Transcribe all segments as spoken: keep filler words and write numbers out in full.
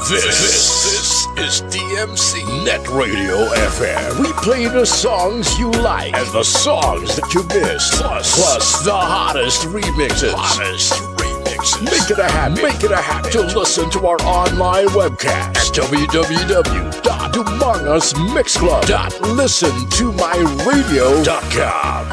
This, this is D M C Net Radio F M. We play the songs you like and the songs that you miss, plus, plus the hottest remixes. Hottest remixes. Make it a habit. Make it a habit to listen to our online webcast at w w w dot dumangas mix club dot listen to my radio dot com.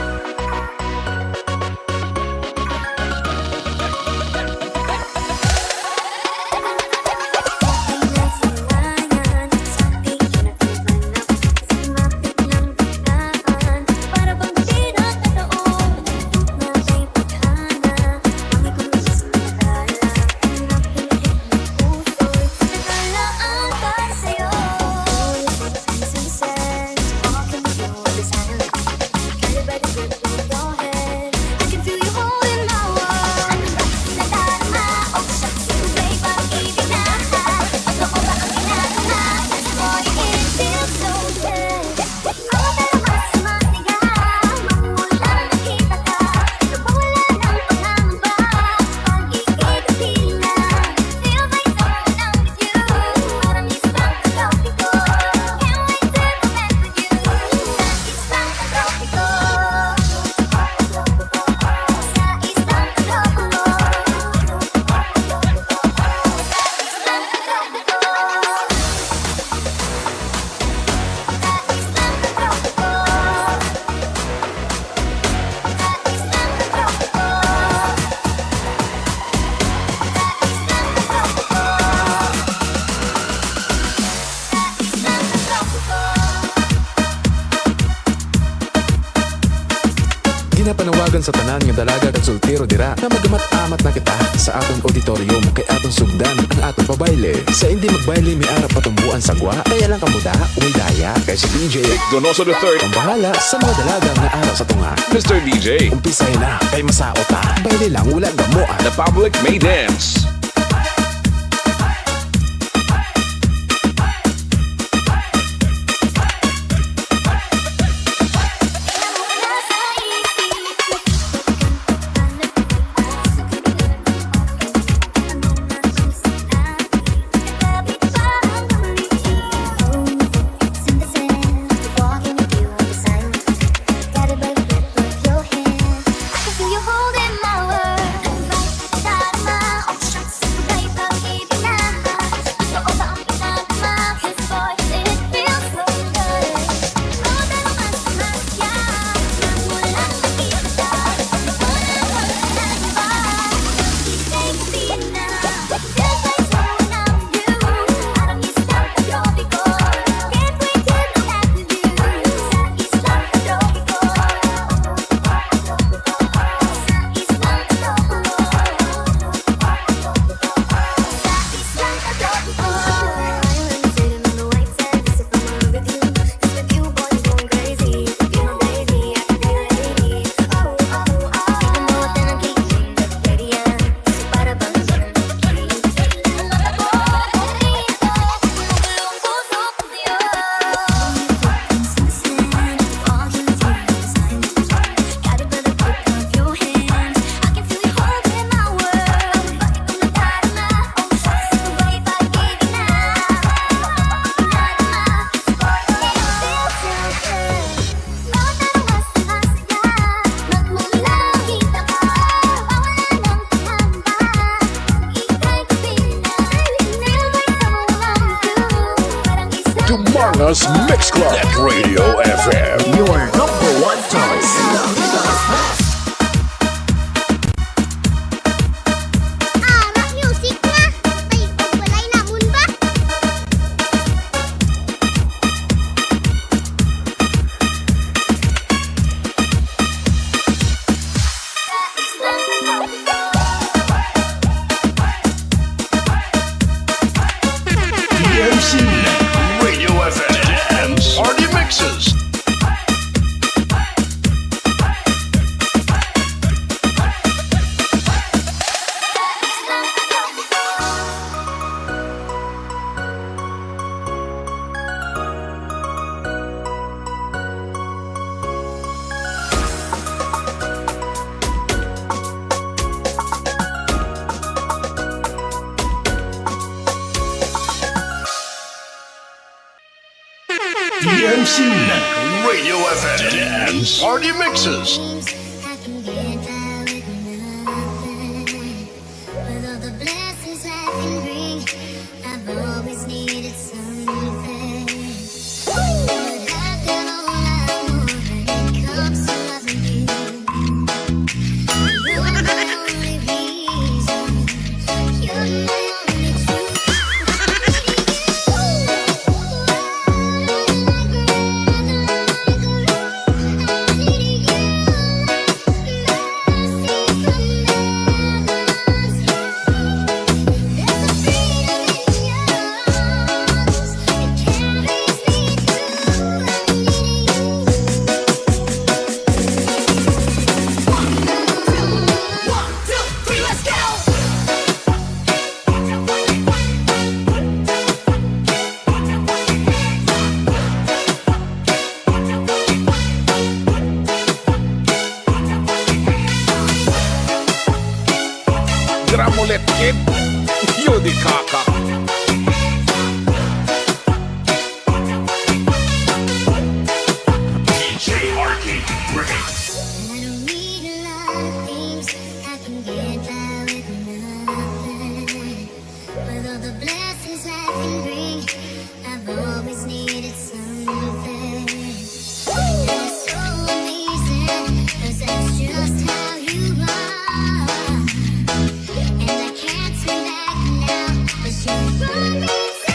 Ginapanawagan sa tanan nga dalaga kag soltero dira nga mag-amat-amat na kita sa aton auditorium kay aton sugdan ang aton pabayle. Sa hindi magbayle may ara patumboan sa gwa, kaya lang kamo da, way daya kay si D J Donoso the third ang bahala sa mga dalaga nga ara sa tunga. Mister D J, umpisay na kay masaot ta. Bayle lang, wala gamoan. The public may dance. Dumangas Mix Club at Radio F M. Your number one choice. Ah, music na. Ay, walay na, mun ba? D M C Radio F M Dance Party Mixes. Radio F M Dance Party Mixes. I can get by with nothing. With all the blessings life can bring, I've always needed something. But I've got all I want when it comes to loving you. You're my only reason. You're my only truth. Drum ulit, kid. Yun di kaka. D J R K Remix. I don't need a lot of things. I can get by with nothing. With all the blessings life can bring, I've always needed something. And it's so amazing, 'cause that's just how you are. And I can't turn back now, 'cause you brought me to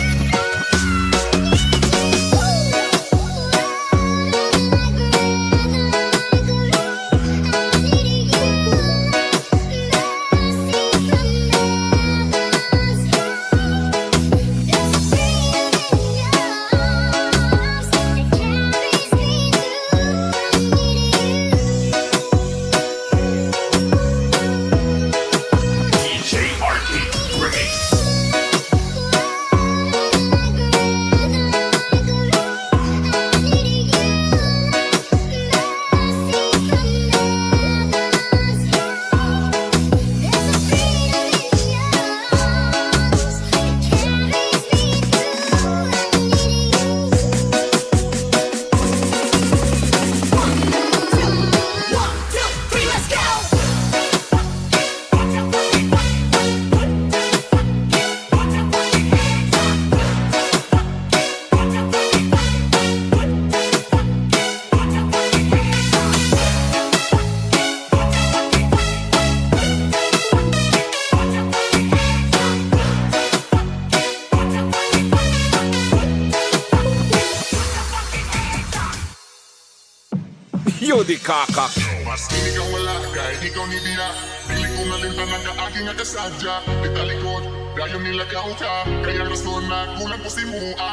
Yun di kaka. Maski ikaw wala, kahit ikaw ni Dina. Dili ko malimtan ang kaagi nga kasadya. Italikod, dayon nila kauta. Kaya rason na kulang ko si Mua.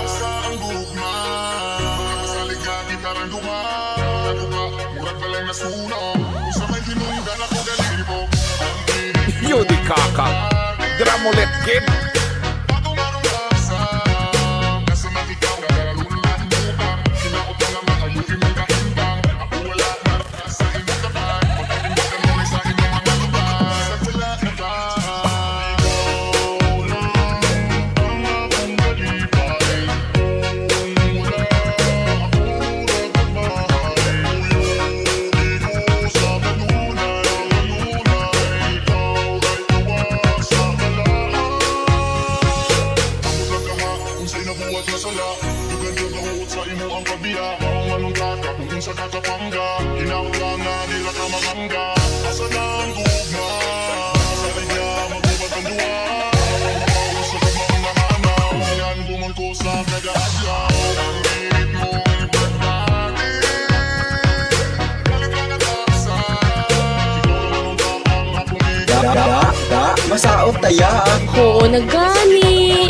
Sa ang gugma, mga masalig nga kita rang duha. Ako ba, murag balay nga sunog. Kung sa may hinungdan ako galibog. Ang pilit mo. Yun di kaka. Drum ulit, kid. Ako marunong sa, nasa makikaw na darun na hinutang. Hinaot nga maayo imong kahimtang. Ako wala na. Kung sa inabuhat nga sala, dugan kang kahuot sa imo ang pagbiya. Mao nga nung kaka, kung unsa ka kapangga, hinaot lang nga dira ka mamangga. Asa na ang gugma? Sa ligya, magubad ang duha. Ang tao sa gugma nga hanaw. Yan, gumon ko sa kada adlaw. Ang ritmo, importante. Galit lang ang taksa. Ikaw naman ang tapang ako. Da, da, da, masaot taya. Oo, nagani.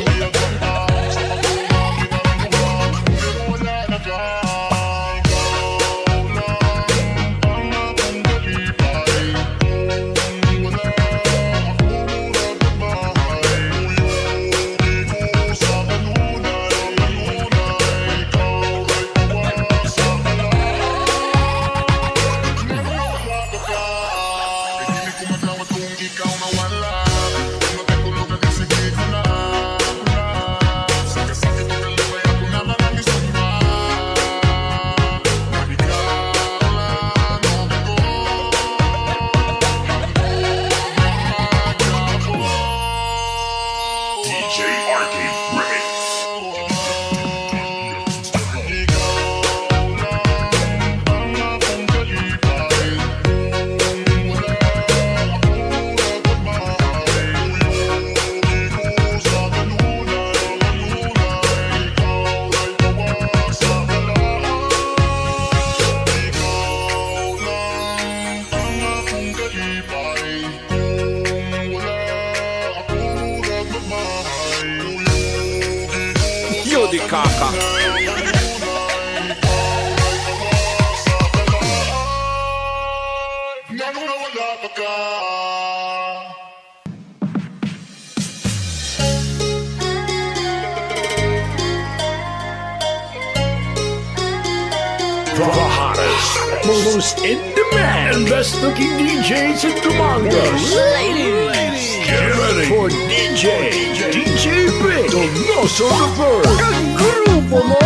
Ikaw nawala. Ang matay ko, lugar, sige ko na. Sa kasakit, ang kalipay, ako naman ang isumba. Kaka. The hottest, most in demand, and best looking D Js in Dumangas. Ladies, get ready for D J, D J Big Donoso the Third. Kag grupo mo!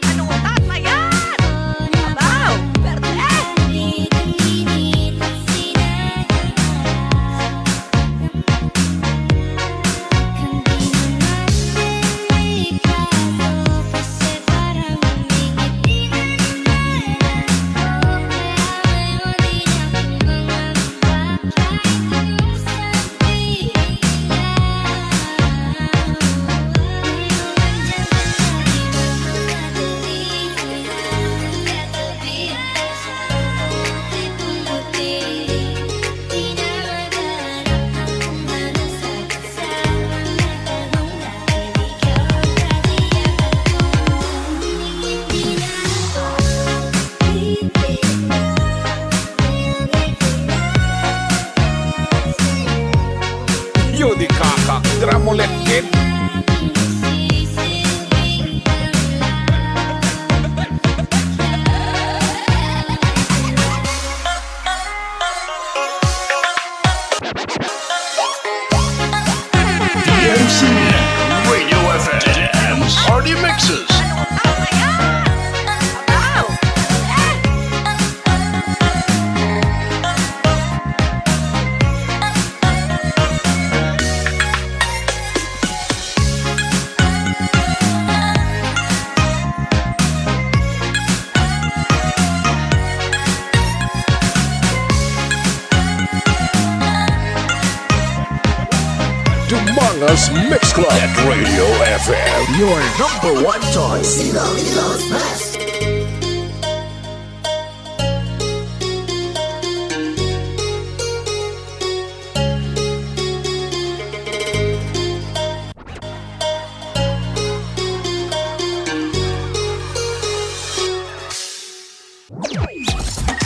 Ano utak na yan? Abaw! Perte! Yo di kaka, dira mo lekit. D M C Radio F M Dance Party Mixes. Dumangas Mix Club at Radio F M. Your number one choice. Ilonggo's best.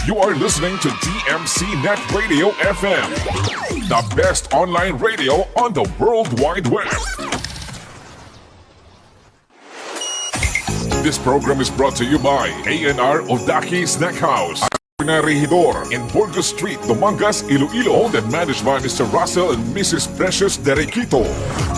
You are listening to D M C Net Radio F M, the best online radio on the World Wide Web. This program is brought to you by A N R Odaki Snack House. Corregidor in Burgos Street, Dumangas, Iloilo. Owned and managed by Mister Russell and Missus Precious Derequito.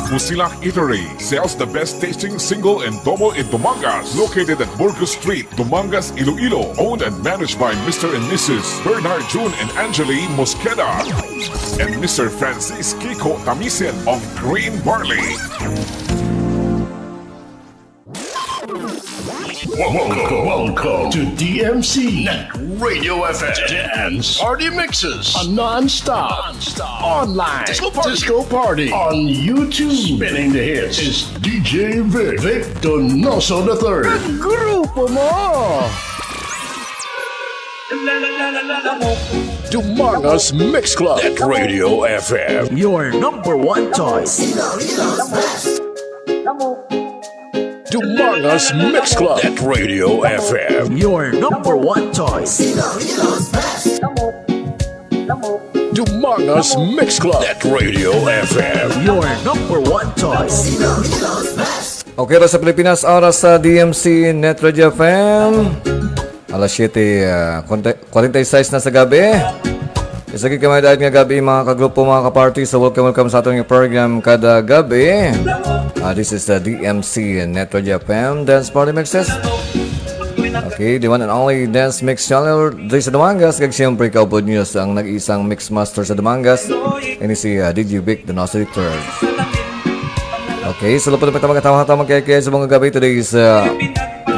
Fusilak Eatery sells the best tasting single and double in Dumangas. Located at Burgos Street, Dumangas, Iloilo. Owned and managed by Mister and Missus Bernard June and Angeli Mosqueda. And Mister Francis Kiko Tamisen of Green Barley. Welcome, welcome to D M C Net Radio F M. Dance Party Mixes. A non-stop, non-stop online disco party. Disco party on YouTube. Spinning the hits is D J Vic, Vic Donoso the third. Ang grupo mo! Dumangas Mix Club at Radio F M. Your number one choice. Dumangas Mix Club at Radio F M. Your number one choice. Dumangas Mix Club at Radio F M. Your number one choice. Okay, oras sa Pilipinas, oras sa D M C Net Radio F M. Alas siyete, ah, kwarenta y seis na sa gabi. Isa gid ka may daad nga gabi, mga kagrupo, mga kaparty. So, welcome, welcome sa aton nga program kada gabi. Ah, this is the D M C Net Radio F M Dance Party Mixes. Okay, the one and only dance mix channel diri sa Dumangas. Kag siyempre, kaupod niyo sa ang nag-iisang mix master sa Dumangas. Ini si, ah, D J Vic Donoso the third. Okay, so lupad na pagtamag at hawak-hawak kay, kay sa mga gabi. Today is, uh,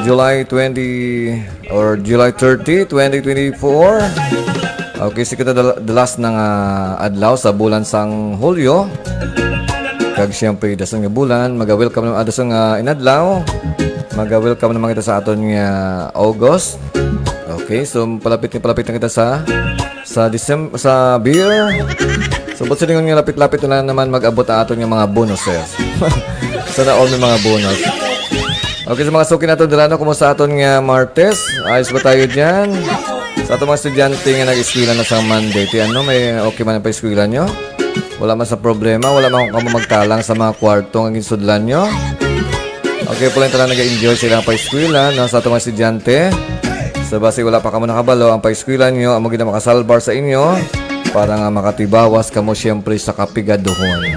July twenty or July thirty, twenty twenty-four. Okay, so kita the, the last na nga adlaw sa bulan sang Hulyo. Kag siyempre, dason nga bulan, maga-welcome naman, ah, dason nga inadlaw. Maga-welcome naman kita sa aton nga August. Okay, so palapit nga palapit na kita sa sa December, sa beer. So, but silingon nga lapit-lapit na lang naman mag-abot ang aton nga mga bonuses. Sana all may mga bonus. Okay, sa mga suki naton dira, no, kumusta aton nga Martes? Ayos ba tayo dyan? Sa aton mga estudyante nga nag-eskwela na sa Monday, ti ano, may okay man ang pa-eskwela nyo? Wala man sa problema, wala man kamo magtalang sa mga kwarto nga ginsudlan nyo? Okay, pala yung tanan nag-enjoy sila ang pa-eskwela, no, sa aton mga estudyante. So, basi wala pa kamo nakabalo, ang pa-eskwela nyo, amo gid ang makasalbar sa inyo para nga makatibawas kamo siyempre sa kapigaduhon.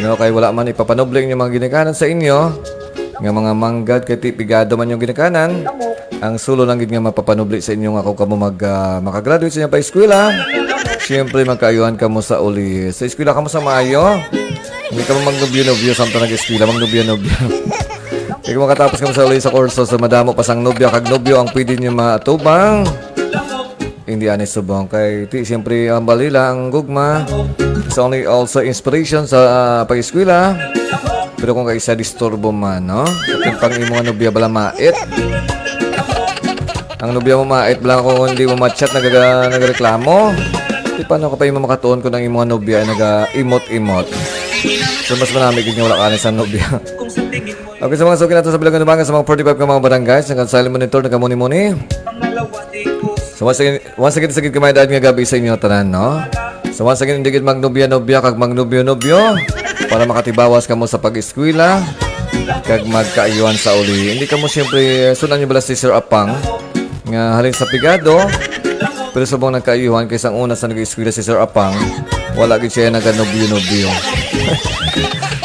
No, kay wala man ipapanubli inyo mga ginikanan sa inyo, nga mga manggad kay ti pigado man yung ginikanan, ang sulo lang gid nga mapapanubli sa inyo nga kung kamo mag, ah, makagraduate sa inyong pa-eskwela, siyempre magkaayuhan kamo sa uli. Sa eskwela kamo sa maayo, hindi kamo magnubyo-nubyo samtang nag-eskwela, magnubyo-nubyo. Kay kung makatapos kamo sa uli sa kurso, so madamo pa sang nobya kag nobyo ang pwede niyo maatubang. Hindi ani subong kay ti siyempre ang balila ang gugma. It's only also inspiration sa, ah, pag-eskwela. Pero kung kaisa disturbo man, no? Kung pang imo nga nobya bala mait. Ang nobya mo mait bala kung hindi mo ma-chat nagaga-, nagareklamo. Di paano ka pa imo makatuon kung ang imo nga nobya ay naga-imot-imot? So mas manami gid nga wala ka ni sa nobya. Okay, sa mga suki nato sa Bilagan Dumangas, sa mga forty-five ka mga barangay, sa Kansay Monitor, nagamuni-muni. So, once again, once again, sa gid kamay daad nga gabi sa inyo tanan, no? So, once again, hindi gid magnobya-nobya kag magnobyo-nobyo para makatibawas kamo sa pag-eskwela kag magkaayuhan sa uli. Hindi kamo, siyempre, sunan niyo bala si Sir Apang nga halin sa pigado, pero subong nagkaayuhan kay sang una sa nag-eskwela si Sir Apang, wala gid siya naganobyo-nobyo.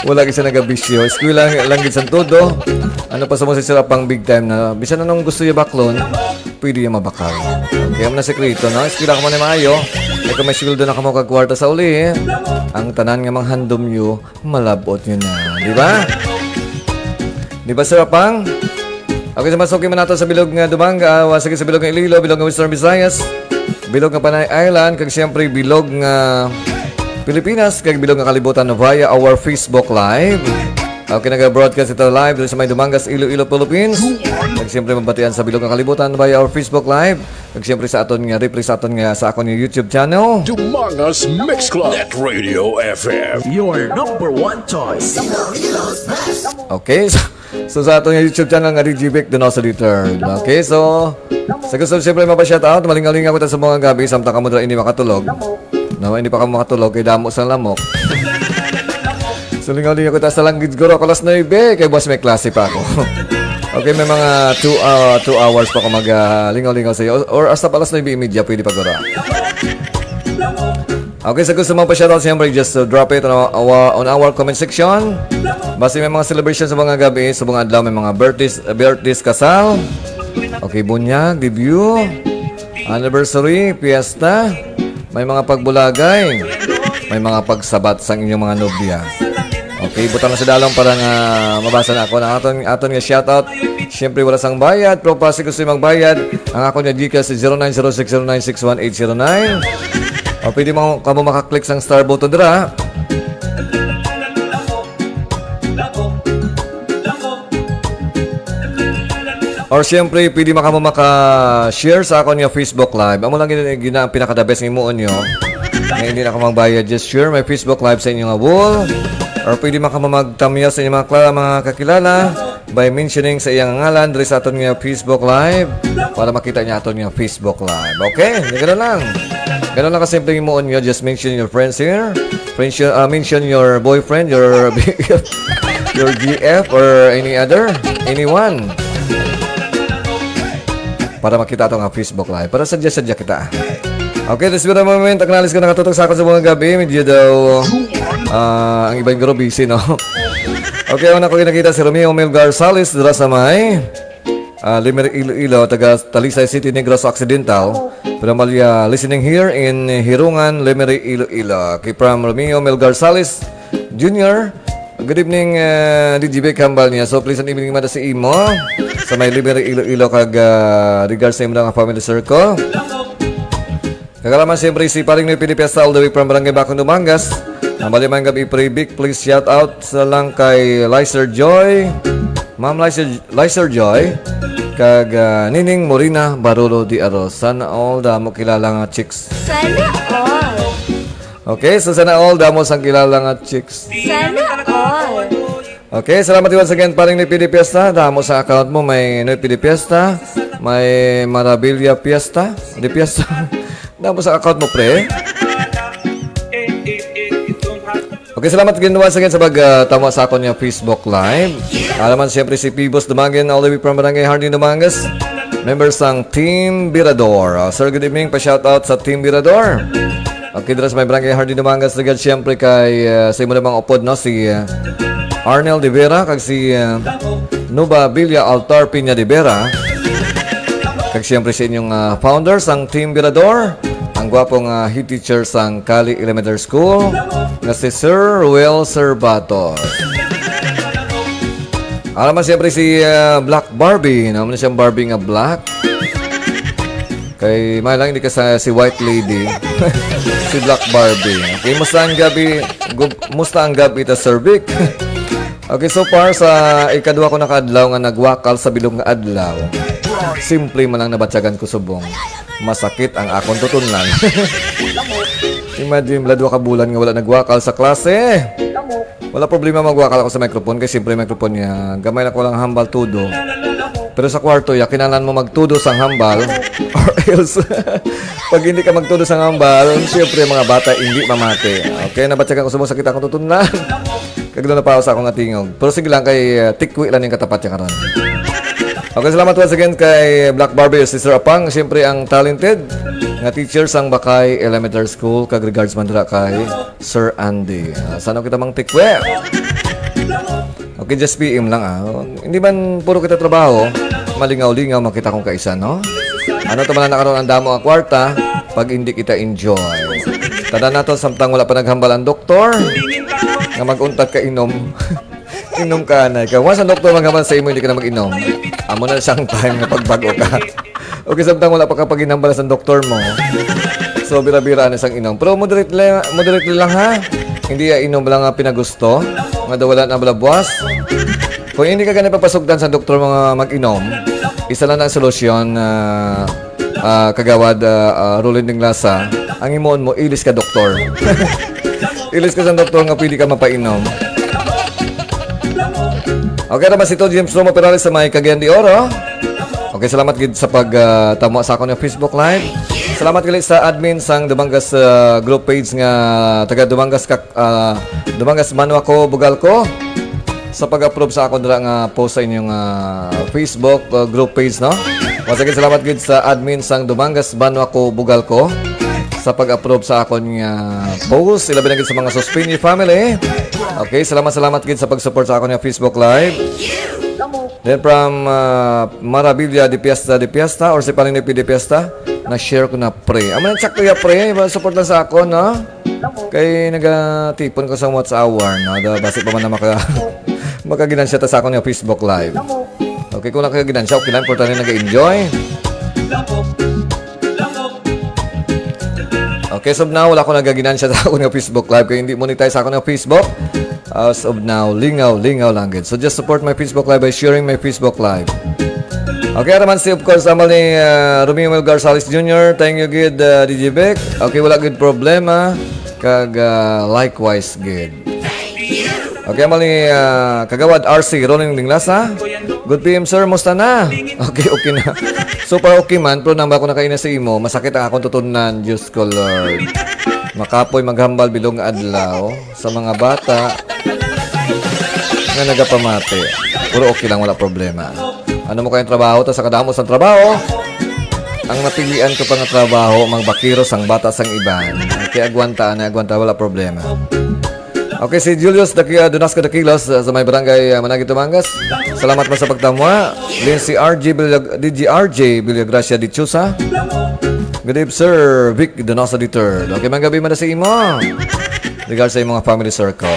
Wala gid siya nagabisyo. Eskwela lang gid sang todo. Ano pa sa mo si Sir Apang big time na bisan anong gusto niya baklon, pwede niya mabakal. Kaya mo na sekreto, no? Eskwela ka mo na maayo. Ay kung may sweldo na kamo kag kwarta sa uli, eh. Ang tanan nga manghandom niyo, malabot niyo na. Di ba? Di ba, Sir Apang? Okay, sa masuki man nato sa bilog nga Dumanga, ah, sige, sa bilog nga Iloilo, bilog nga Western Visayas, bilog nga Panay Island, kag siyempre bilog nga Pilipinas, kag bilog nga kalibutan via our Facebook Live. Okay, nag-broadcast ito live dito sa may Dumangas, Iloilo, Philippines. Kag siyempre mabatian sa bilog nga kalibutan via our Facebook Live. Kag siyempre sa aton nga replay sa aton nga sa akon nga YouTube channel. Dumangas Mix Club at Radio F M. Your number one choice. Okay, so, so sa aton nga YouTube channel nga D J Vic Donoso the third. Okay, so sa gusto siyempre mapa-shout out, malingaw-lingaw kita sa mga gabi samtang kamo dira hindi makatulog. No, hindi pa kamo makatulog kay damo sang lamok. So lingaw-lingaw kita sa langgit guro ako alas nuebe kay buwas may klase pa ako. Okay, may mga two, ah, two hours pa ko mag, ah, lingaw-lingaw sa iyo. Or, or hasta pa alas nuebe y media, pwede pa gura. Okay, sa gusto mo pa shoutout, siyempre, just, uh, drop it on our, on our comment section. Basta may mga celebration sa mga gabi, sa mga adlaw, may mga birthdays, birthdays, kasal. Okay, bunyag, debut, anniversary, fiesta, may mga pagbulagay, may mga pagsabat sa inyong mga nobya. Okay, butang na sa dalom para nga mabasa na ako. Ang aton, aton nga shoutout, siyempre wala sang bayad, pero pa si gusto magbayad, ang ako niya gikas si zero nine zero six zero nine six one eight zero nine. O pwede mo kamo makaklik sang star button dira. Or siyempre, pwede man kamo maka-share sa akon nga Facebook Live. Amo lang gina, gina ang pinaka-the best nga himuon nyo. Nga hindi na ako magbayad, just share my Facebook Live sa inyo nga wall. Or pwede man kamo magtamyaw sa inyong mga klala, mga kakilala by mentioning sa iyang ngalan diri sa aton nga Facebook Live para makita niya aton nga Facebook Live. Okay? Ganun lang. Ganun lang kasimple ang himuon nyo. Just mention your friends here. Mention, ah, mention your boyfriend, your your G F or any other, anyone. Para makita ato nga Facebook Live. Para sadya-sadya kita. Okay, this is the moment. Acknowledge ko nakatutok sa ako sa mga gabi. Medyo daw, ah, ang iba yung busy, no? Okay, una ko nakita si Romeo Melgar Salis dira sa may, ah, Lemery, Iloilo, taga Talisay City, Negros Occidental. Pero malya, listening here in Hirungan, Lemery, Iloilo. Kay from Romeo Melgar Salis Junior. Good evening, ah, D J Vic, hambal niya. So, please, an evening mada sa imo. Sa may Lemery, Iloilo, kag, ah, regards sa imo nga family circle. Kagalaman, siyempre, si Paring Noy Pilipiesta, all the way from Barangay Bacong, Dumangas. Ang bali man gabi, pre, big please shout out sa lang kay Licer Joy, Ma'am Licer, Licer Joy, kag, ah, Nining Morina Barolo de Aros. Sana all damo kilala nga chicks. Sana all. Okay, so sana all damo sang kilala nga chicks. Sana all. Okay, salamat once again, Paring Noy Pilipiesta. Damo sa account mo, may Noy Pilipiesta, may Marabilia Fiesta, di Fiesta. Damo sa account mo, pre. Okay, salamat again once again sa pag, ah, tama sa akon nga Facebook Live. Alaman siyempre si Pibos Dumangin, all the way from Barangay Hardin, Dumangas. Member sang Team Birador. Ah, sir, good evening. Pa-shoutout sa Team Birador. Okay, dira sa may Barangay Hardin, Dumangas. Regards siyempre kay, ah, sa imo namang upod, no? Si, ah, Arnel de Vera, kag si, ah, Nuba Villa Altar Piña de Vera. Kag siyempre sa inyong, ah, founder sang Team Birador, ang gwapong, ah, head teacher sang Cali Elementary School, nga si Sir Ruel Servatos. Alam man siyempre si, ah, Black Barbie, no? Ano siyang Barbie nga black? Kay may lang hindi ka sa si White Lady. Si Black Barbie. Okay, musta ang gabi? Gu-, musta ang gabi ta, Sir Vic? Okay, so far sa ikadua ko na ka adlaw nga nagwakal sa bilog nga adlaw, simple man lang nabatyagan ko subong masakit ang akon tutunlan. Imagine, wala dua ka bulan nga wala nagwakal sa klase. Wala problema magwakal ako sa microphone kay simple microphone niya. Gamay lang ko lang hambal tudo. Pero sa kwarto, ya, kinahanglan mo magtudo sang hambal or else, pag hindi ka magtudo sang hambal, siyempre, mga bata, hindi mamati. Okay, nabatyagan ko subong sakit akon tutunlan. Kag doon na pa ako sa akong atingog. Pero sige lang kay, uh, tikwi lang yung katapat niya karon. Okay, salamat once again kay Black Barbie, Sister Apang. Siyempre, ang talented nga teacher sang Bakay Elementary School. Kag regards man dira kay Sir Andy. Ah, sana kita mang tikwi. Okay, just P M lang, ah. Hindi man puro kita trabaho, malingaw-lingaw makita kong kaisa, no? Ano to man na karon ang damo ang kwarta pag hindi kita enjoy? Tanda nato, samtang wala pa naghambal ang doktor nga mag-untat ka inom. Inom ka, anay ka. Once ang doktor maghambal sa imo, hindi ka na mag-inom. Amo na siyang time nga pagbago ka. Okay, samtang wala pa ka pag-inambal sa doktor mo. So, bira-bira na sang inom. Pero moderate lang, moderate lang, ha. Hindi ya inom lang ang pinagusto. Nga daw wala na balabwas. Kung hindi ka gani papasugdan sa doktor mga mag-inom, isa lang ang solusyon, ah, ah, Kagawad, ah, ah, Roland Dinglasa, ang himuon mo, ilis ka doktor. Ilis ka sa doktor nga pwede ka mapainom. Okay, naman si Tol James Romo Perales sa may Cagayan de Oro. Okay, salamat gid sa pag, ah, tamo sa akon nga Facebook Live. Salamat gali sa admin sang Dumangas, ah, group page nga taga Dumangas, Kak-, ah, Dumangas Manuaco, Bugalco. sa pag-approve sa akon dira nga post sa inyong, ah, Facebook, ah, group page, no? Once again, salamat gid sa admin sang Dumangas Banwa Ko Bugal Ko sa pag-approve sa akon nga post. Ilabi na gid sa mga Suspini family. Okay, salamat, salamat gid sa pag-support sa akon nga Facebook Live. Then from, ah, Marabilia de Fiesta de Fiesta or si Paring Nipi de Fiesta, na-share ko na, pre. Amo na, sakto ya, pre. Support lang sa akon, no? Kay nagatipon ko sa watch hour, no? Da, basi pa man na maka-, makaginansya ta sa akon nga Facebook Live. Okay, kung nakaginansya, okay lang. Importante, nag-enjoy. Okay, so now, wala ko nagaginansya sa akon nga Facebook Live. Kay hindi monetize sa akon nga Facebook. As of now, lingaw, lingaw lang gid. So just support my Facebook Live by sharing my Facebook Live. Okay, ara man si, of course, amo ni, ah, Romeo Mel Garzales Junior. Thank you gid, ah, D J Vic. Okay, wala gid problema. Kag, ah, likewise gid. Okay, amo ni, ah, Kagawad R C Ronin Linglasa. Good P M, sir. Musta na? Okay, okay na. Super okay man, pero nang ba ako nakaina sa imo, masakit ang akong tutunan. Diyos ko, Lord. Makapoy maghambal bilog nga adlaw sa mga bata nga nagapamati. Pero okay lang, wala problema. Ano mo kayang trabaho, ta sa kadamo sang trabaho, ang napilian ko pa nga trabaho, magbakiro sang bata sang iban. Kaya agwanta, na agwanta, wala problema. Okay, si Julius Daki-, ah, Donasco Dakilos, ah, sa may barangay, ah, Managit, Dumangas. Salamat mo sa pagtamwa. Din si R J Billag-, D J R J Villagracia Dichosa. Good eve, Sir Vic Donoso the third. Okay, manggabi man na sa imo. Regards sa imong family circle.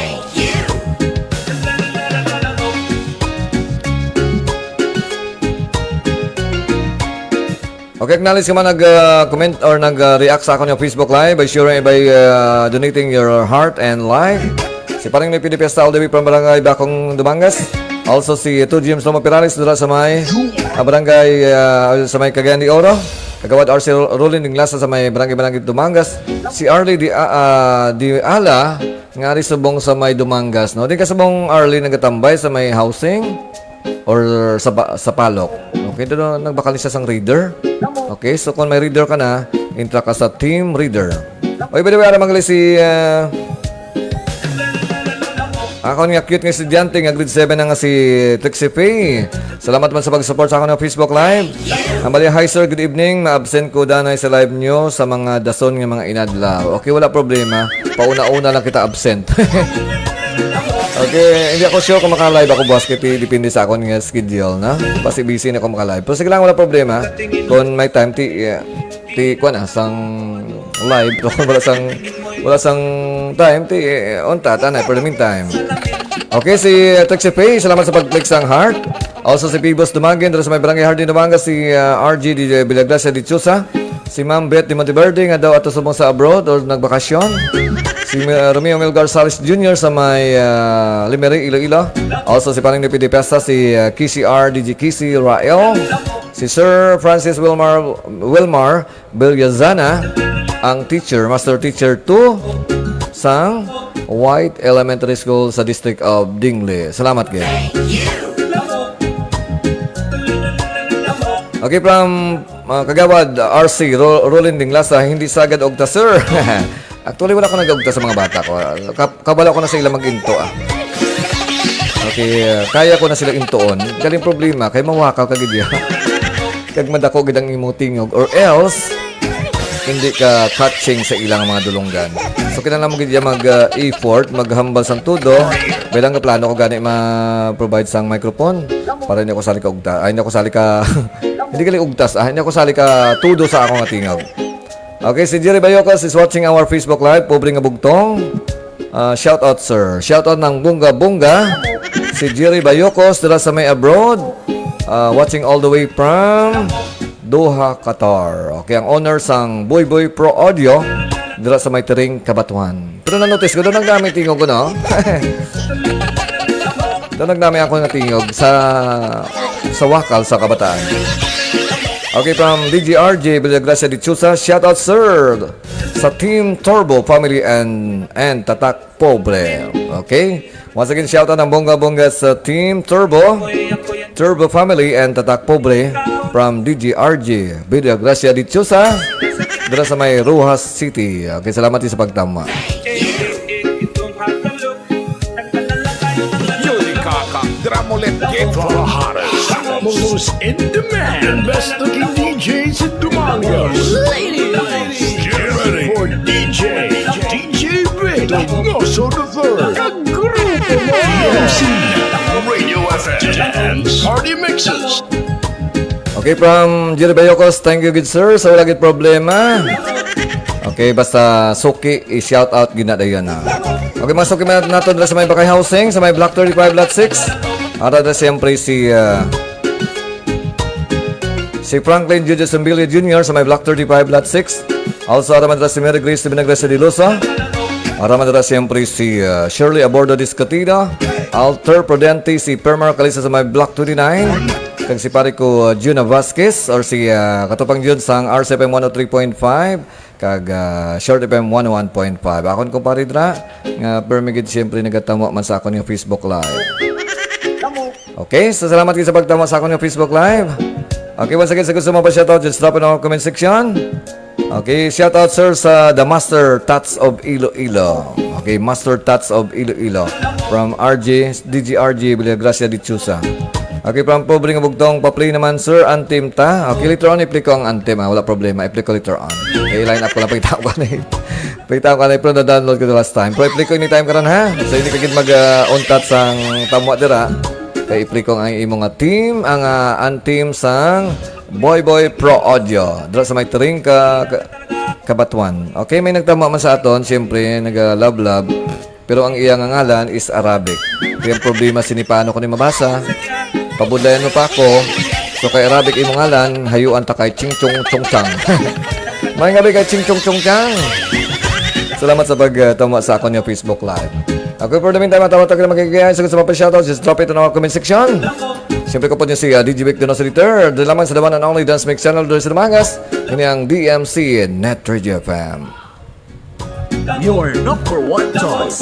Okay, acknowledge ka man nag, ah, comment or nag, ah, react sa akon yung Facebook Live by sharing, by, ah, donating your heart and life. Si Paring Nipi de Fiesta all the way from Barangay Bakong, Dumangas. Also si Two James Lomo Perales dira sa may, ah, barangay, ah, sa may Cagayan de Oro. Kagawad R C Ro-, Rolin Dinglasa sa may barangay Barangay Dumangas. Si Arlie di, ah, ah, di Ala nga ari subong sa may Dumangas, no? Di ka subong Arlie nagatambay sa may housing or sa ba-, sa palok. Okay, doon nagbakal siya sang reader. Okay, so kung may reader ka na, intra ka sa team reader. Oy, by the way, ara man gali si, ah, akon nga cute nga estudyante nga grade seven na nga si Trixie Faye. Salamat man sa pag-support sa akon nga Facebook Live. Ang bali, hi sir, good evening. Ma-absent ko danay sa live nyo sa mga dason nga mga inadlaw. Okay, wala problema. Pauna-una lang kita absent. Okay, hindi ako sure kung maka-live ako buwas kay pi-, depende sa akon nga schedule, na. Basi busy na ako maka-live. Pero sige lang, wala problema. Kung may time, ti, eh, ti, kuwan, ah, sang live. Kung wala sang, wala sang time, ti, eh, on ta, tanay, for the meantime. Okay, si, uh, Trixie Faye, salamat sa pag-click sang heart. Also, si Pibos Dumangin, dira sa may Barangay Hardin, Dumangas, si, uh, R G D J Villagracia Dichosa, si Ma'am Beth de Monteverde, nga daw ato subong sa abroad or nagbakasyon. Si, uh, Romeo Melgar Salis Junior sa may, uh, Limeri, Iloilo. Also, si Paring Nipi de Pesta, si, uh, K C R, D J K C, Rael. Si Sir Francis Wilmar, Wilmar Villazana, ang teacher, master teacher two sang White Elementary School sa District of Dingle. Salamat gid. Okay, from, uh, Kagawad R C Ro-, Rolin Dinglasa, hindi sagad og ta, sir. Actually, wala ko nag-ugta sa mga bata ko. Ka-, kabalo ko na sa ila mag-into, ah. Okay, uh, kaya ko na sila intuon. Galing problema, kay mawakaw ka gid ya. Kag madako gid ang imo tingog, or else, hindi ka catching sa ilang mga dulunggan. So, kinahanglan mo gid ya mag, uh, effort, maghambal sang tudo. Bilang nga plano ko gani ma-provide sang microphone para hindi ako sali ka ugta. Ay, hindi ako sali ka, hindi gali ugtas, ah. Hindi ako sali ka tudo sa akong tingog. Okay, si Jerry Bayocos is watching our Facebook Live. Pobre nga bugtong. Ah, shout out, sir. Shout out ng Bunga Bunga. Si Jerry Bayocos, dira sa may abroad. Ah, watching all the way from Doha, Qatar. Okay, ang owner sang Boy Boy Pro Audio, dira sa may Tiring, Cabatuan. Pero na-notice ko, doon nagdami tingog ko, no? Doon nagdami ako natingog sa, sa wakal sa kabataan. Okay, from D J R J Villagracia Dichosa, shout out, sir, sa Team Turbo family and, and Tatak Pobre. Okay? Once again, shout out ng bongga-bongga sa Team Turbo, Turbo family and Tatak Pobre from D J R J Villagracia Dichosa, dira sa may Roxas City. Okay, salamat sa pagtama. Get the hottest, most in demand, and best looking D Js in Dumangas. Ladies, get ready for D J, D J Vic Donoso the third. Kagrupo mo. D M C, Radio F M, Dance Party Mixes. Okay, from Jerry Bayocos, thank you, good sir. Sa wala gid problema. Okay, basta suki, i-shout out gid na dayon, ha. Okay, mga suki man nato dira sa may Bakay Housing, sa may Block thirty-five, Lot six. Ara na siyempre si, ah, si Franklin Junior Zumbilio Junior sa may Block thirty-five, Lot six. Also, ara man dira si Mary Grace Binagres Dilosa. Ara man dira siyempre si, ah, Shirley Abordo Discatida. Alter Prudente, si Permar Calisa sa may Block twenty-nine. Kag si pare ko, ah, Juna Vasquez, or si, ah, Katupang Jun sang R C F M one oh three point five. Kag, ah, Short F M one oh one point five. Akon kumpare dira, nga permi gid siyempre nagatamo man sa akon yung Facebook Live. Okay, so salamat gid sa pagtamo sa akon yung Facebook Live. Okay, once again, sa gusto mo pa shoutout, just drop in our comment section. Okay, shoutout, sir, sa The Master Tats of Iloilo. Okay, Master Tats of Iloilo. From R J, D J R J Villagracia Dichosa. Okay, from Pobre nga Bugtong, pa-play naman, sir, anthem ta. Okay, later on, i-play ko ang anthem, ah. Wala problema, i-play ko later on. Okay, line up ko lang, pakita ko na eh. Pakita ko na, pero na-download ko the last time. Pero i-play ko anytime karon, ha? So, hindi ka gid mag, ah, untat sang tamwa dira. Kay i-play ko ang imo nga team, ang, ah, anthem sang Boy Boy Pro Audio. Dira sa may Tring ka, ka, Kabatuan. Okay, may nagtama man sa aton, siyempre, naga-love-love. Pero ang iya nga ngalan is Arabic. Kaya ang problema, sini paano ko ni mabasa? Pabudlayan mo pa ako. So, kay Arabic imo ngalan, hayuan ta kay Ching Chong Chong Chang. May gabi kay Ching Chong Chong Chang. Salamat sa pagtama sa akon nga Facebook Live. Okay, for the meantime, matawag tayo na magkikigay. Sa gusto mo pa shoutout, just drop it in our comment section. Siyempre ko po niyo si, ah, D J Vic Donoso the third. Dito lamang sa the one and only Dance Mix Channel, dito sa Dumangas. Ini ang D M C Net Radio F M. Your number one choice.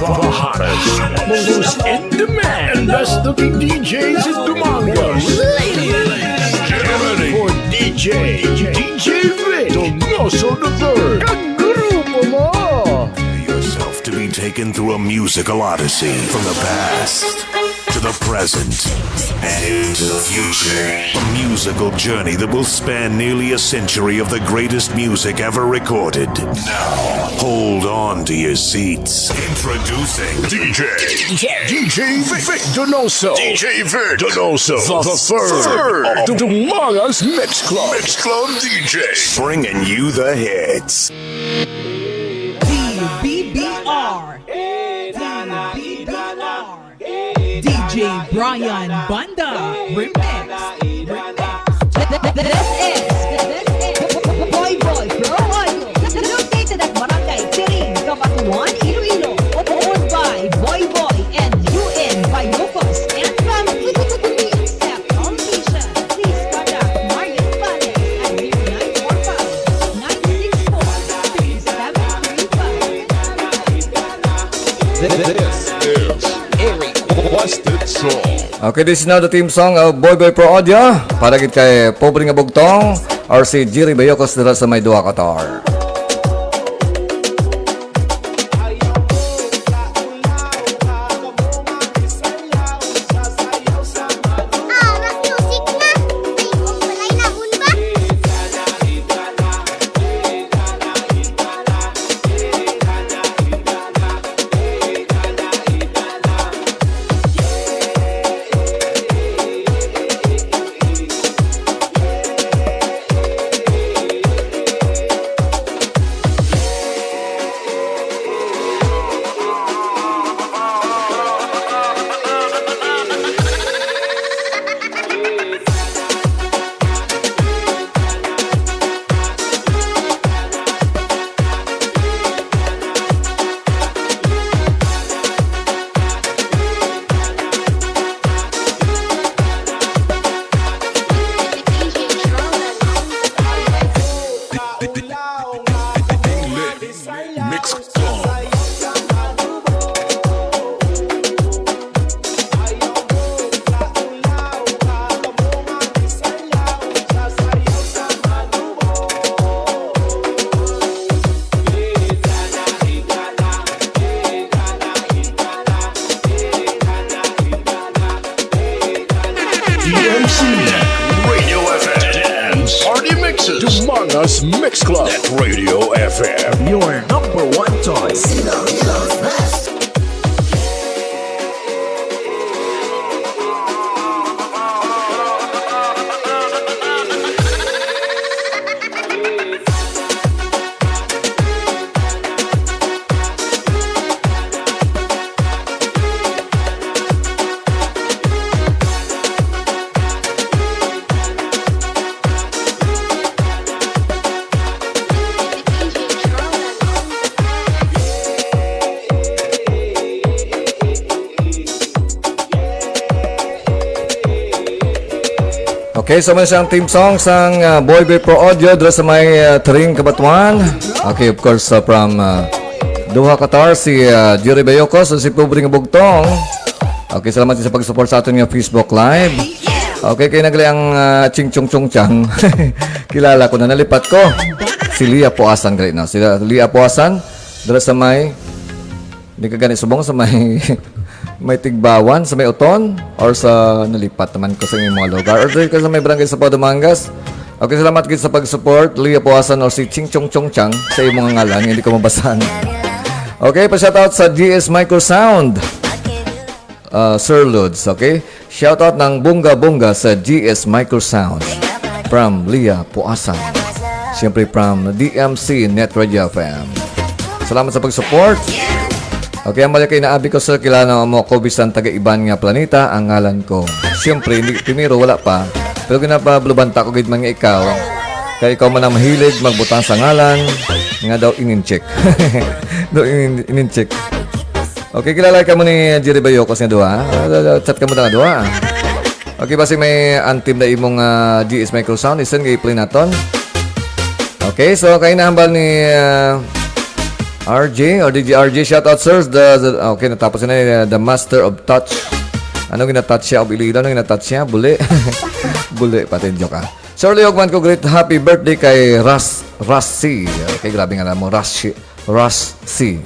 The hottest, most in demand, best looking D Js in Dumangas. Ladies, get ready for D J, D J Vic Donoso the third. Kagrupo mo. Prepare yourself to be taken through a musical odyssey from the past to the present and into the future. A musical journey that will span nearly a century of the greatest music ever recorded. Now, hold on to your seats. Introducing D J, D J Vic, Vic Donoso, D J Vic Donoso the third, the third of Dumangas Mix Club, Mix Club D Js, bringing you the hits. D B B R. D B B R. D J Brian Banda Remix. Remix. This is, this is Boy Boy Pro Audio. Located at Barangay Tiring, Cabatuan, Iloilo. Owned by Boy Boy and U N Bayocos and family. Accept all patients. Please contact Marian Panes at zero nine four five, nine six four, three seven three five. This is a requested song. Okay, this is now the theme song of Boy Boy Pro Audio. Para gid kay Pobre nga Bugtong, or si Jerry Bayocos dira sa may duha ka tar. Us Mix Club at Radio F M. Your number one choice. Okay, so man siya ang theme song sang, ah, Boy Boy Pro Audio dira sa may, ah, Taring Cabatuan. Okay, of course, uh, from, ah, Doha, Qatar, si, ah, Jerry Bayocos, si Pobre nga Bugtong. Okay, salamat sa pag-support sa aton nga Facebook Live. Okay, kay nagli ang, ah, Ching Chong Chong Chang. Kilala ko na, nalipat ko. Si Lia Puasan gali na. Si Lia Puasan, dala sa may, di ka gani subong sa may, may Tigbawan, sa may Uton, or sa nalipat naman ko sa inyong mga lugar. Or diri ka sa may barangay sa Pado Mangas. Okay, salamat gid sa pag-support. Lia Puasan or si Ching Chong Chong Chang sa imong ngalan, hindi ko mabasahan. Okay, pa-shoutout sa G S Microsound. Ah, Sir Lods, okay? Shoutout ng bongga-bongga sa G S Microsound from Lia Puasan. Siyempre from D M C Net Radio F M. Salamat sa pag-support. Okay, ang mali kay naabi ko, sir, kilala mo ako bisan taga iban nga planeta ang ngalan ko. Siyempre, hindi, primero wala pa. Pero ginapablubanta ko gid man nga ikaw. Kay ikaw man ang mahilig magbutang sa ngalan nga daw inincheck. Daw inin, inincheck. Okay, kilala ka mo ni Jerry Bayocos nga duha? Ah, chat ka mo na nga duha. Okay, basi may anthem na imong, ah, G S Microsound. Listen, i-play naton. Okay, so kay nahambal ni, ah, R J or D J R J, shout out, sir. The, the, okay, natapos na, uh, the master of touch. Ano ginatouch siya? Of Iloilo? Ano ginatouch siya? Buli. Buli, pati joke, ah. Sir Leog man ko, great happy birthday kay Ras, Ras C. Okay, grabe nga mo, Ras C. Ras C.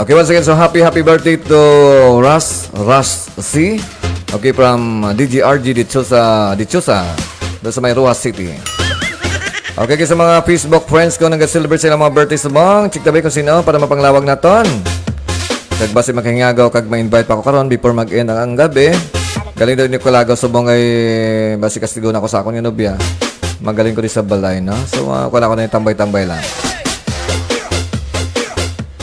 Okay, once again, so happy, happy birthday to Ras, Ras C. Okay, from, uh, D G R G Dichosa, Dichosa, doon sa may Roxas City. Okay, kay sa mga Facebook friends ko nag-celebrate sila mga birthday subong, check tabi kung sino para mapanglawag naton. Kag basi makahingago kag ma-invite pa ko karon before mag-end ang, ang gabi. Galing daw ni Kulago subong ay basi kastigo na ko sa akon nga nobya. Magaling ko di sa balay, no? So, uh, wala ko na yung tambay-tambay lang.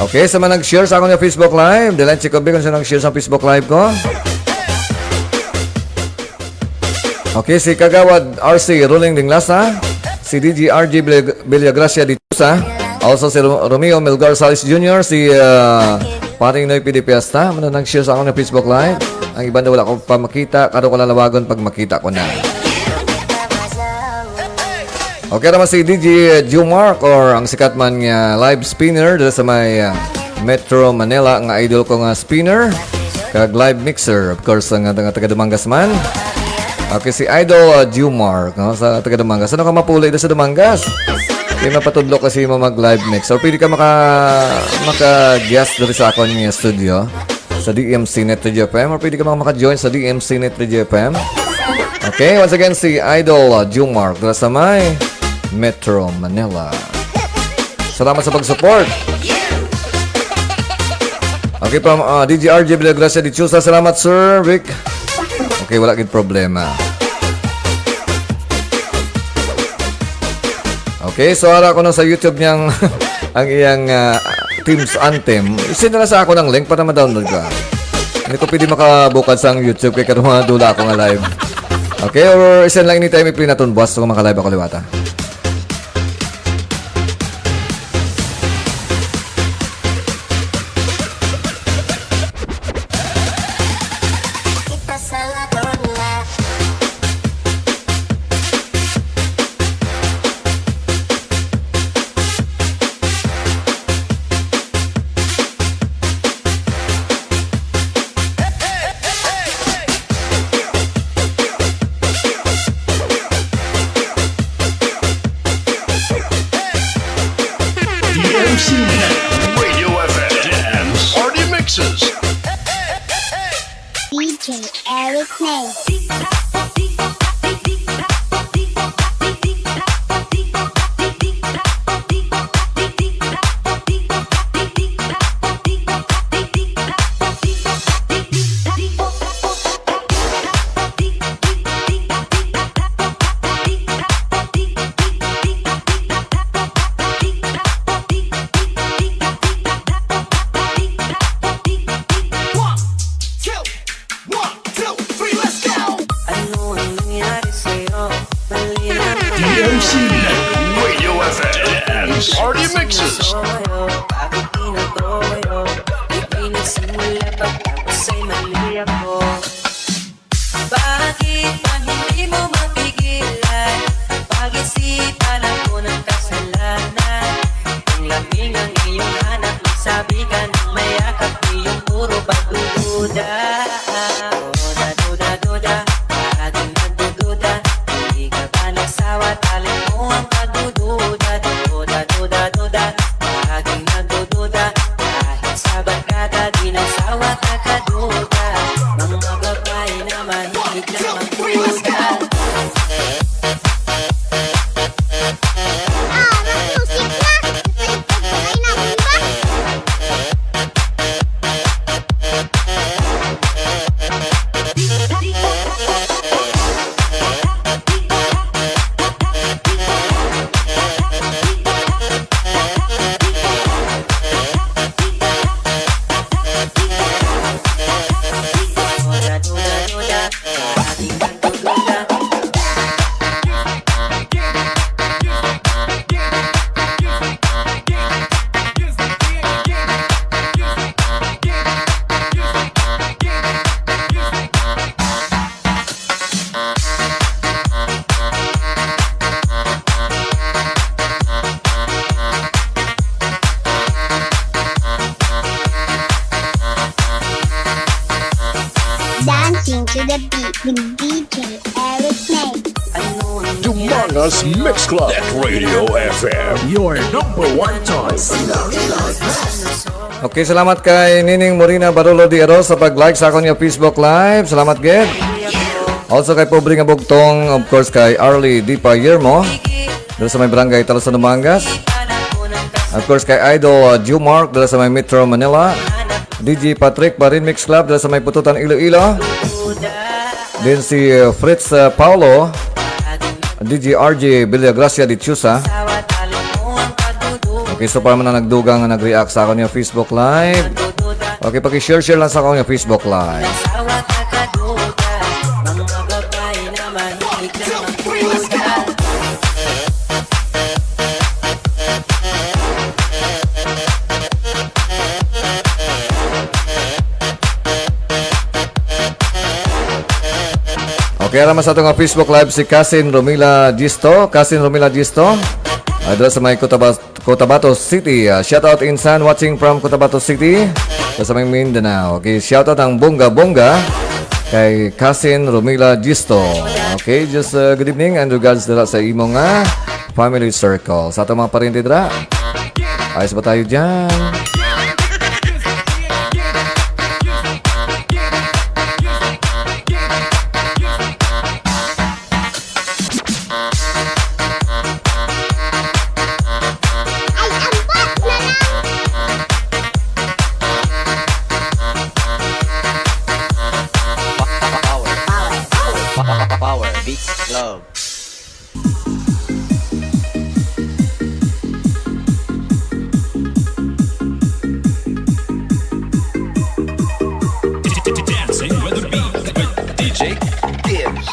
Okay, sa mga nag-share sa akong Facebook Live, dalan check ko, kung sino nag-share sa Facebook Live ko. Okay, si Kagawad R C Ruling Dinglasa, si D G R G Villag-, Villagracia Dichosa, also si Ro-, Romeo Melgar Salis Junior, si, ah, Paring Noy P D Fiesta, muna nag-share sa akong Facebook Live. Ang iban daw wala ko pa makita, karon ko lalawagon pag makita ko na. Okay naman si D J Jumark or ang sikat man nga live spinner dito sa may, ah, Metro Manila, nga idol ko nga spinner kag live mixer, of course, ang, ang taga Dumangas man. Okay, si Idol, ah, Jumark, no, sa taga Dumangas. Ano ka mapuli dito sa Dumangas? Kaya mapatudlo kasi mo mag-live mix. Or pwede ka maka, maka-guest dito sa akon nga studio sa D M C Net Radio F M, or pwede ka mga maka-join sa D M C Net Radio F M. Okay, once again, si Idol, uh, Jumar, dala sa may Metro Manila. Salamat sa pag-support. Okay, from, uh, D G R J Villagracia Dichosa, salamat, Sir Rick. Okay, wala gid problema. Okay, so ara ko na sa YouTube niyang ang iyang, ah, team's anthem. I-send na lang sa ako ng link para ma-download ko. Hindi ko pwede makabukad sa YouTube kay karong mga dula ako nga live. Okay, or i-send lang anytime, i-play naton buwas kung maka-live ako liwata. Party Mixes. Bakit pinatuyo? Di pinagsimula, pagtapos ay mali ako. Bakit ba hindi mo mapigilan? Pag-isipan ako ng kasalanan. Kung labing ang iyong hanap, magsabi ka ng mayakap, di yung puro pagdududa. Duda, duda, duda, laging nagdududa. Hindi ka ba nagsawa? Tali mo ang pagdududa. Duda, duda, duda, laging nagdududa. Kahit sa barkada, di nagsawa kakaduda. Mga babae na mahilig na magduda. Ah, may music na. May pagkain na, di ba? Dancing to the beat with D J Eric May. Dumangas Mix Club at Radio F M. Your number one choice. Okay, salamat kay Nining Morina Barolo de Aros sa pag-like sa akon nga Facebook Live. Salamat gid. Also kay Pobre nga Bugtong, of course kay Arlie Di Payermo, dira sa may barangay Talusan, Dumangas. Of course kay Idol uh, Jumark, dira sa may Metro Manila. D J Patrick Barin Mix Club, dira sa may Pututan, Iloilo. Din si uh, Fritz uh, Paulo, D J R J Villagracia de Chusa. Okay, so para man ang nagdugang nga nag-react sa akon nga Facebook Live. Okay, paki-share-share lang sa akon nga Facebook Live. Okay, ara man sa ato nga Facebook Live si Kasin Romila Disto. Kasin Romila Disto. Ay, dira sa may Cotabato, Cotabato City. Ah, shout out insan, watching from Cotabato City. Sa may Mindanao. Okay, shout out ang bongga-bongga kay Kasin Romila Disto. Okay, just uh, good evening and regards dira sa imo nga family circle. Sa atong mga pariente dira, ayos ba tayo dyan? Ay, ambot na lang! Power. Power. Power. Power Beats Club. Dancing with the beat with D J Gibbs.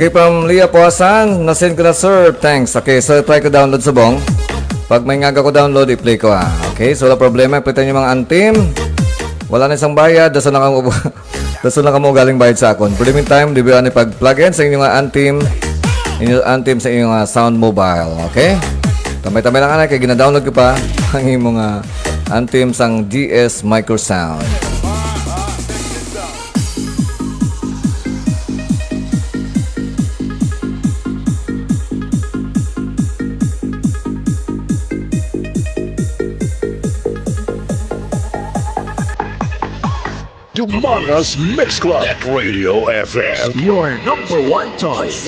Okay, from Leah Puasan, na-send ko na, sir. Thanks. Okay, so try ko download subong. Pag may ngaga ko download, i-play ko, ah. Okay, so wala problema. Pwede niyo mga antim. Wala na isang bayad. Daso na kamo, daso na kamo galing bayad sa akon. For the meantime, di ba ni pag-plug in sa inyo nga antim, inyo antim sa inyo nga sound mobile. Okay? Tambay-tambay lang ana kay gina-download ko pa ang imo nga antim sang D S Microsound. Dumanga's Mix Club at Radio F M. Your number one choice.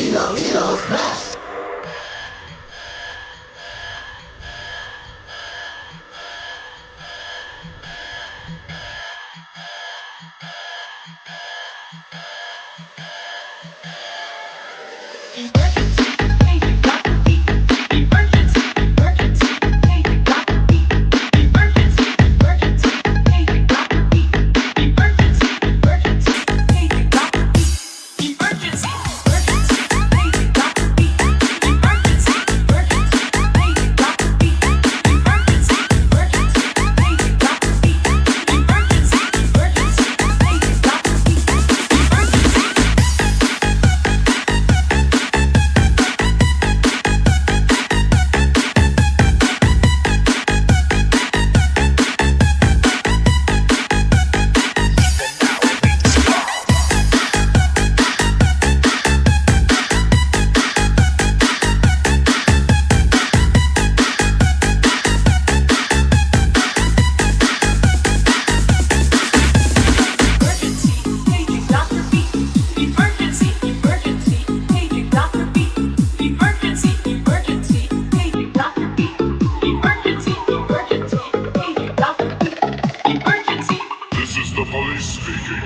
This is the police speaking.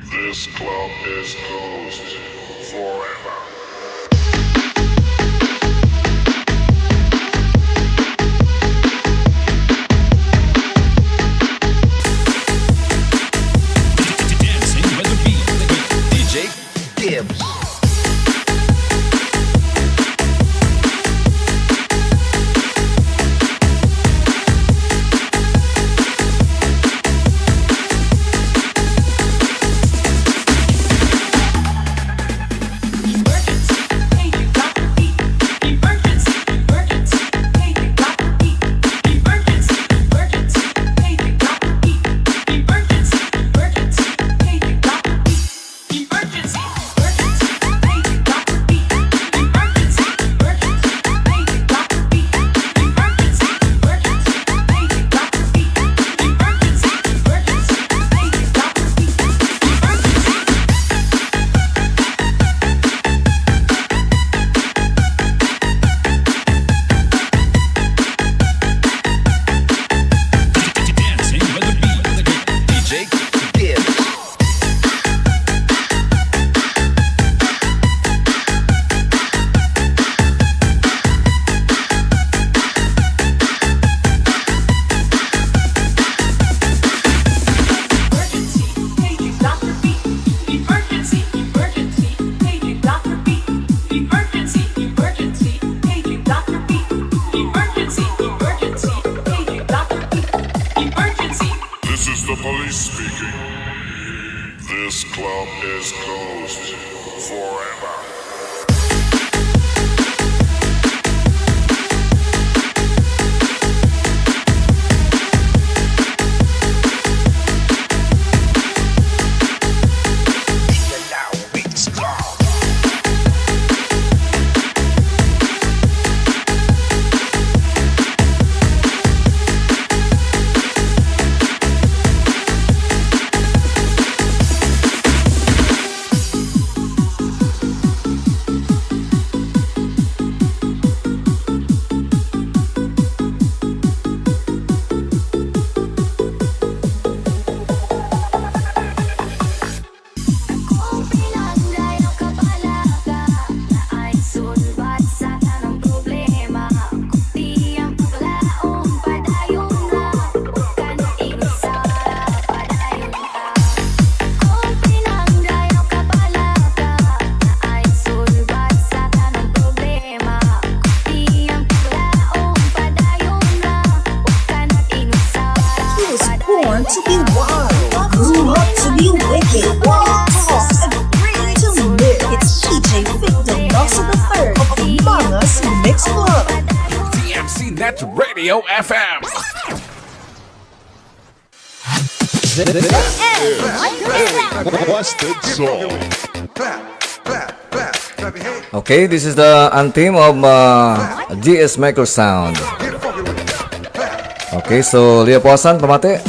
This club is closed forever. Dancing with the beat. D J Gibbs. Dancing with the beat. D J Gibbs. This is the police speaking. This club is closed forever. At Radio F M. Busted Song. Okay, this is the anthem of uh, G S Microsound. Okay, so Leah Puasan, pamati.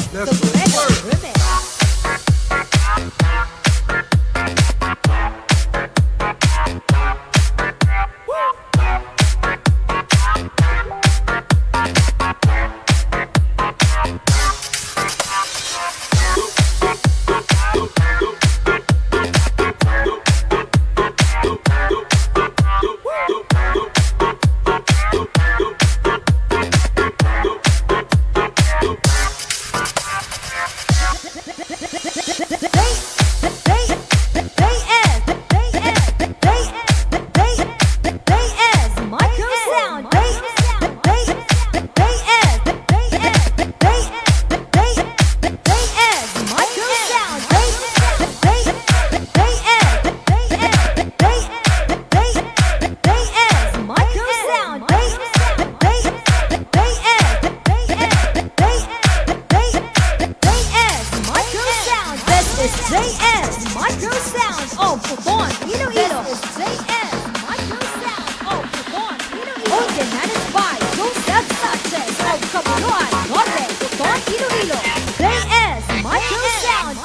This is J S Micro Sound of Coton, Iloilo. This is J S Micro Sound of Coton, Iloilo. Organized by Joseph Sanchez of Caboloan Norte, Coton, Iloilo. J S Micro Sound.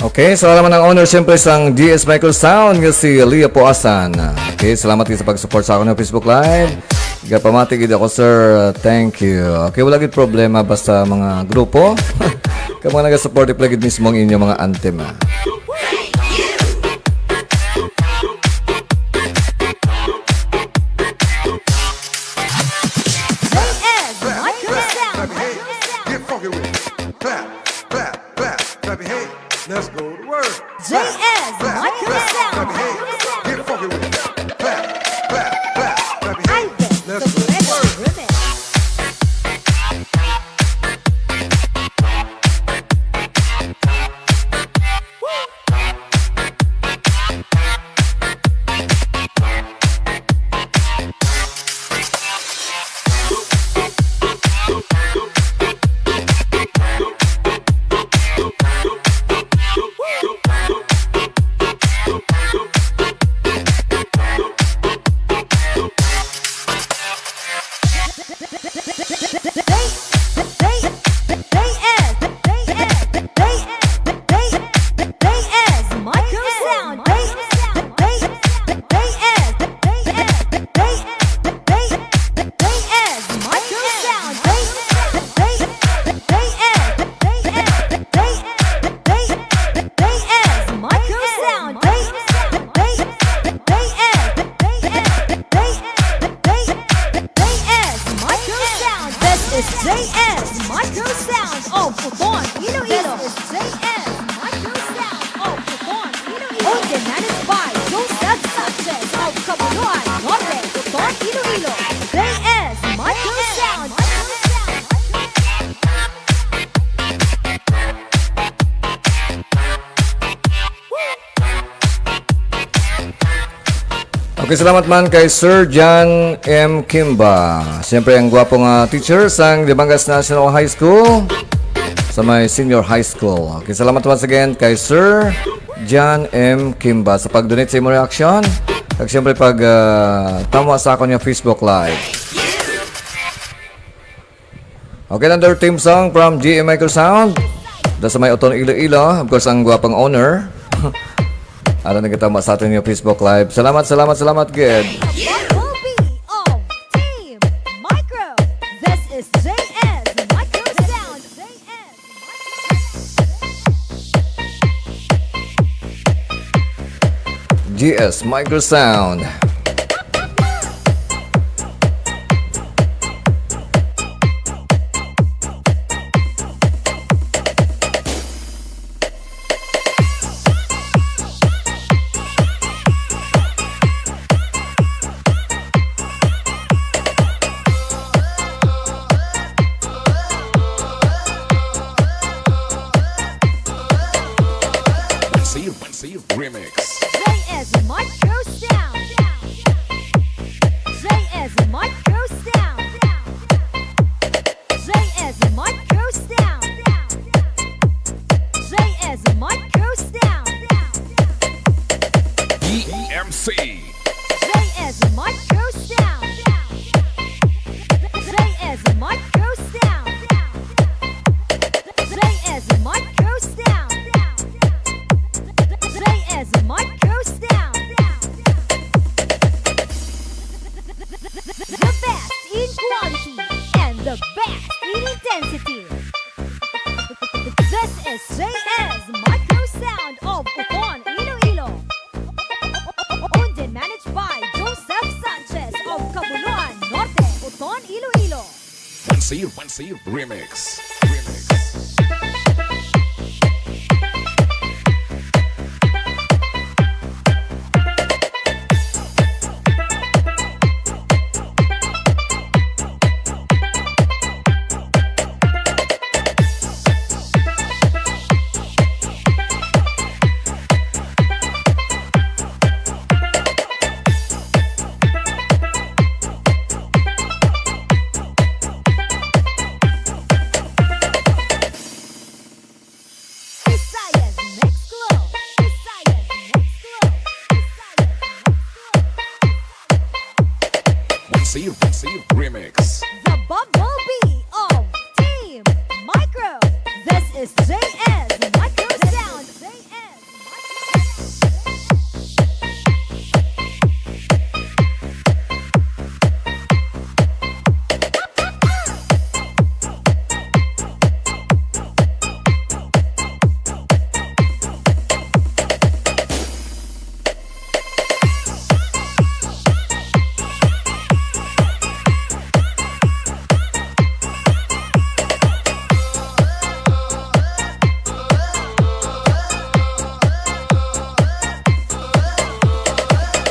Okay, so alam ang owner siyempre sang G S Micro Sound nga si Leah Puasan. Okay, salamat gid sa pag-support sa akon nga Facebook Live. Gapamati gid ako, sir. Thank you. Okay, wala gid problema basta mga grupo. Kag mga nagasupport, i-play gid mismo ang inyo mga anthem, ah. J S Micro Sound. Get funky with it. Clap, clap, clap, clap your hands. Let's go to work. J S Micro Sound. Clap your hands. Get funky with it. Clap, clap, clap, clap your hands. Let's go to work. J S Micro Sound. This is J S Micro Sound of Coton, Iloilo. This is J S Micro Sound of Coton, Iloilo. Organized by Joseph Sanchez of Caboloan Norte, Coton, Iloilo. J S Micro Sound. Okay, salamat man kay Sir John M. Kimba. Siyempre, ang gwapo nga teacher sang Limangas National High School sa may senior high school. Okay, salamat once again kay Sir John M. Kimba sa pag-donate sa imong reaction. Kag siyempre, pag ah, tama sa akon nga Facebook Live. Okay, another theme song from G M Microsound. Da sa may Oton, Iloilo. Of course, ang gwapang owner. Ato nagkatama sa aton nga Facebook Live. Salamat, salamat, salamat, gid. Bumblebee of Team Micro. This is J S Microsound. J S. G S Microsound. Remix. J S Micro Sound. J S Micro Sound. J S Micro Sound. J S Micro Sound. E M C. J S Micro Sound. J S Micro Sound. J S Micro Sound. J S Micro Sound. The best in quality and the best in intensity. This is J S Micro Sound of Uton, Iloilo. Owned and managed by Joseph Sanchez of Caboloan Norte, Uton, Iloilo. One C, one C Remix. Remix. Visayas Mix Club. Visayas Mix Club. Visayas Mix Club. One C, one C Remix. The Bumblebee of Team Micro. This is J S Micro Sound. J S Micro Sound.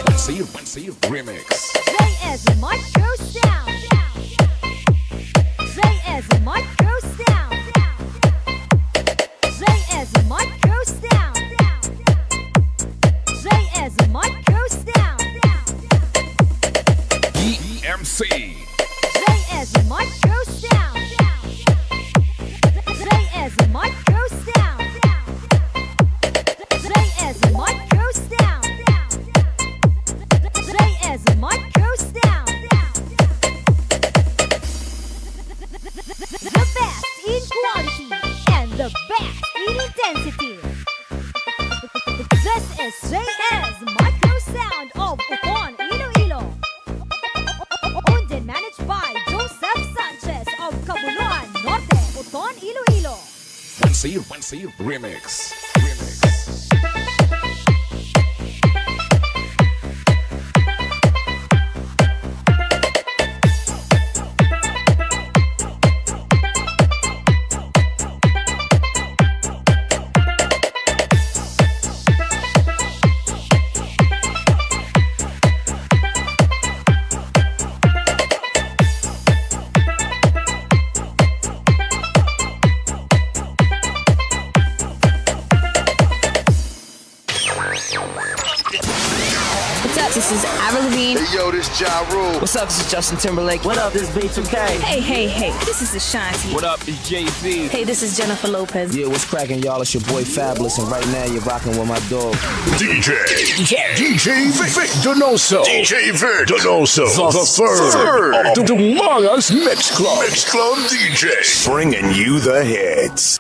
One C, one C Remix. J S Micro Sound. J S Micro Sound. J S Micro Sound. J S Micro Sound. E M C. J S Micro Sound. J S Micro Sound. J S Micro Sound. J S Micro Sound. The best in quality and the best in intensity. This is J S Micro Sound of Uton, Iloilo. Owned and managed by Joseph Sanchez of Caboloan Norte, Uton, Iloilo. One C, one C Remix. Remix. What's up? This is Avril Lavigne. Hey, yo, this Ja Rule. What's up? This is Justin Timberlake. What up? This is B two K. Hey, hey, hey. This is Ashanti. What up? It's Jay-Z. Hey, this is Jennifer Lopez. Yeah, what's cracking, y'all? It's your boy Fabolous, and right now you're rocking with my dog. D J. D J. D J Vic, Vic Donoso. D J Vic Donoso. The, the third. Third. Of the Mangas Mix Club. Mix Club D Js. Bringing you the hits.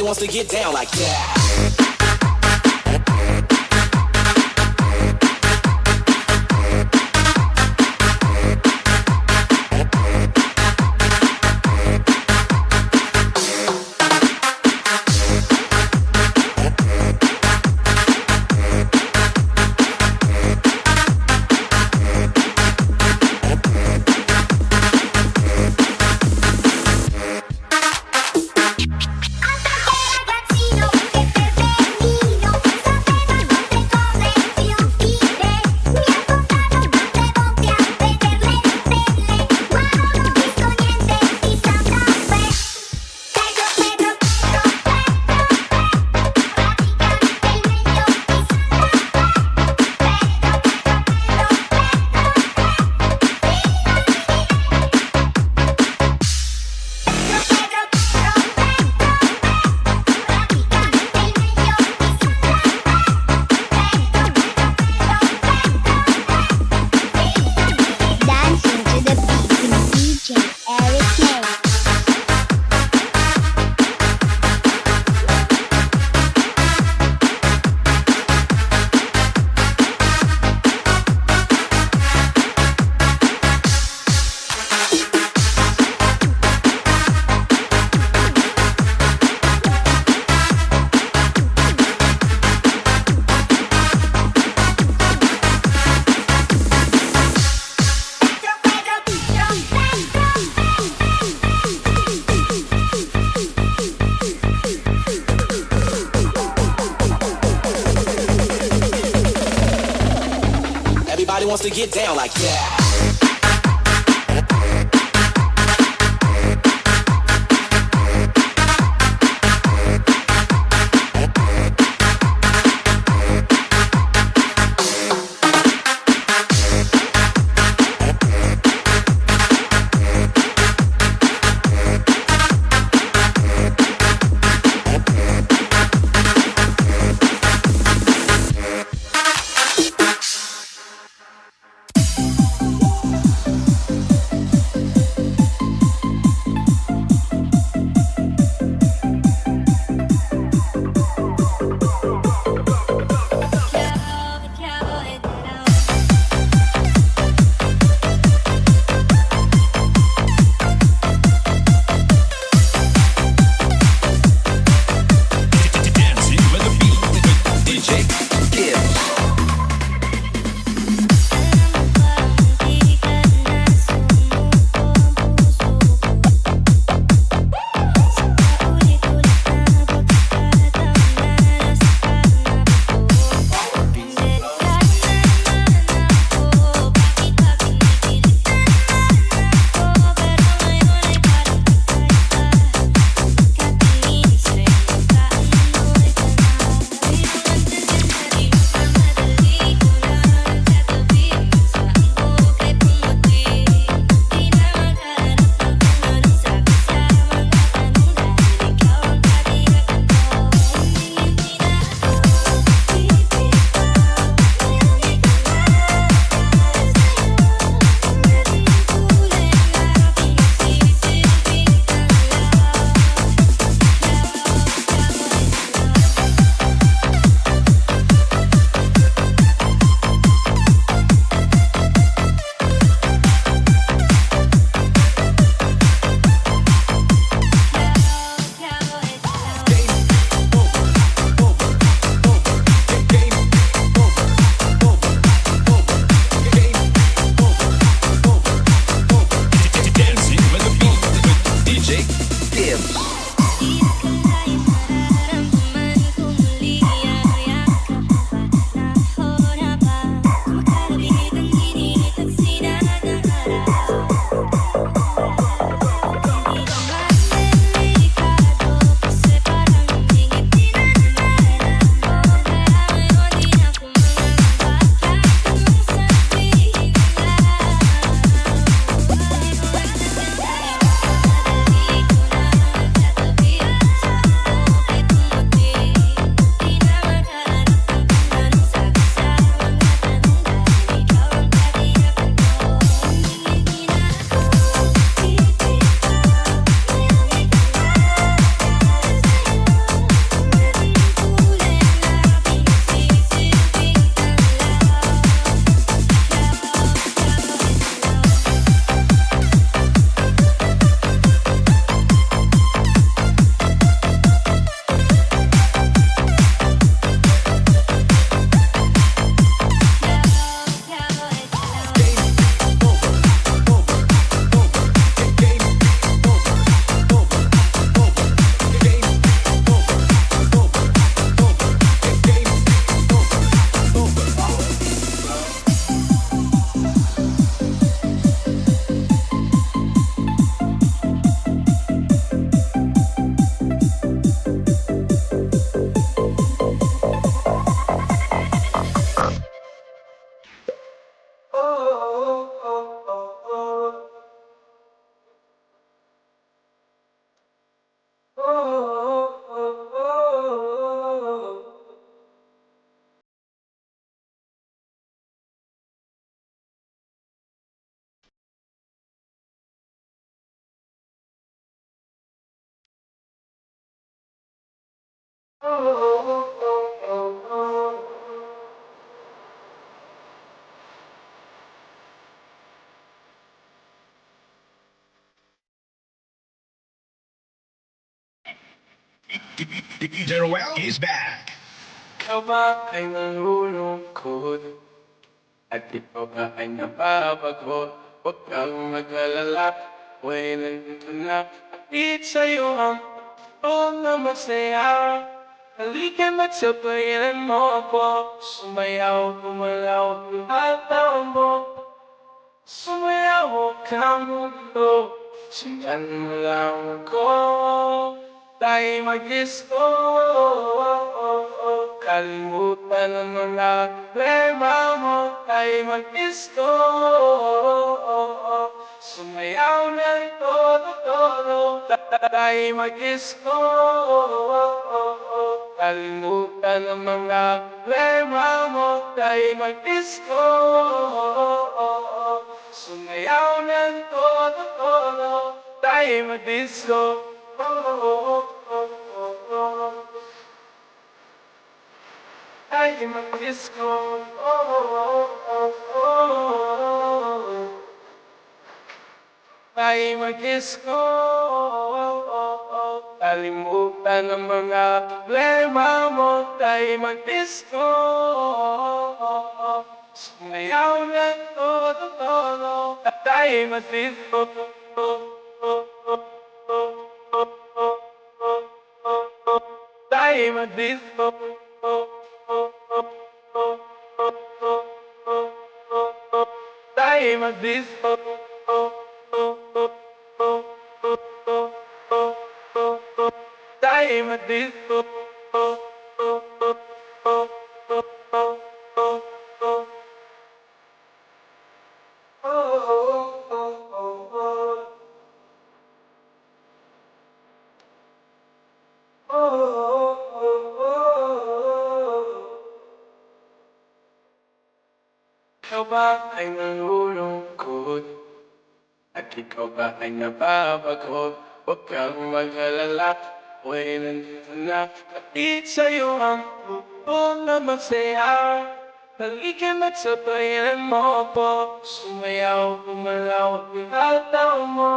Wants to get down like that. Dancing to the beat with D J Eric May. Everybody wants to get down like that. D J Roel is back. Ikaw ba ay nalulungkot? At ikaw ba ay nababagot? Huwag kang mag-alala, ako'y nandito na. Hatid sa'yo ang mundo na masaya. Halika, magsabayan mo ako. Sumayaw, gumalaw, tumatawa mo. Sumayaw ka, mundo, sundan mo lang ako. Tayo mag-disco. Kalimutan ang mga problema mo. Tayo mag-disco. Sumayaw ng todo-todo. Tayo mag-disco. Kalimutan ang mga problema mo. Tayo mag-disco. Sumayaw ng todo-todo, tayo mag-disco. Tayo mag-disco. Tayo mag-disco. Kalimutan ang mga problema mo. Tayo mag-disco. Sumayaw ng todo-todo. Tayo mag-disco. Tayo mag-disco. Tayo mag-disco. Tayo mag-disco. Ikaw ba ay nalulungkot? At ikaw ba ay nababagot? Huwag kang mag-alala, ako'y nandito na. Hatid sa'yo ang mundo na masaya. Halika, magsabayan mo ako. Sumayaw, gumalaw, tumatawa mo.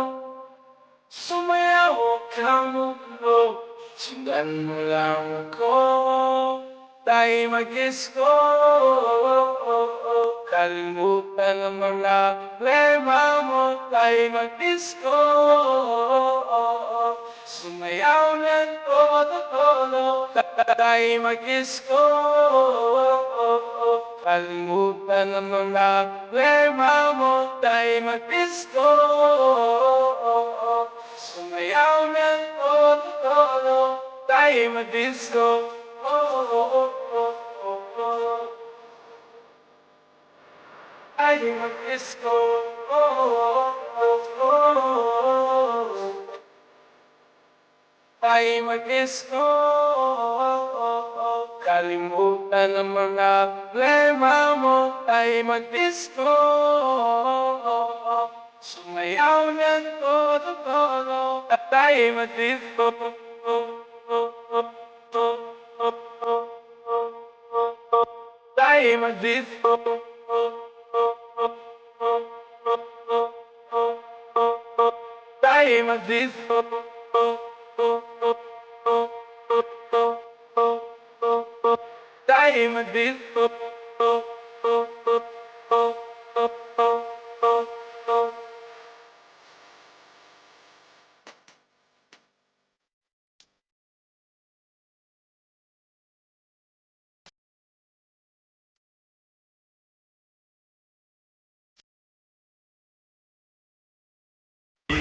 Sumayaw ka, mundo, sundan mo lang ako. Tayo mag-disco. Kalimutan ang mga problema mo. Tayo mag-disco. Sumayaw ng todo-todo. Tayo mag-disco. Kalimutan ang mga problema mo. Tayo mag-disco. Sumayaw ng todo-todo. Tayo mag-disco. Tayo mag-disco. Tayo mag-disco. Kalimutan ang mga problema mo. Tayo mag-disco. Sumayaw ng todo-todo. Tayo mag-disco. Tayo mag-disco. Tayo mag-disco. Tayo mag-disco.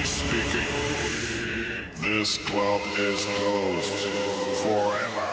Speaking. This club is closed forever.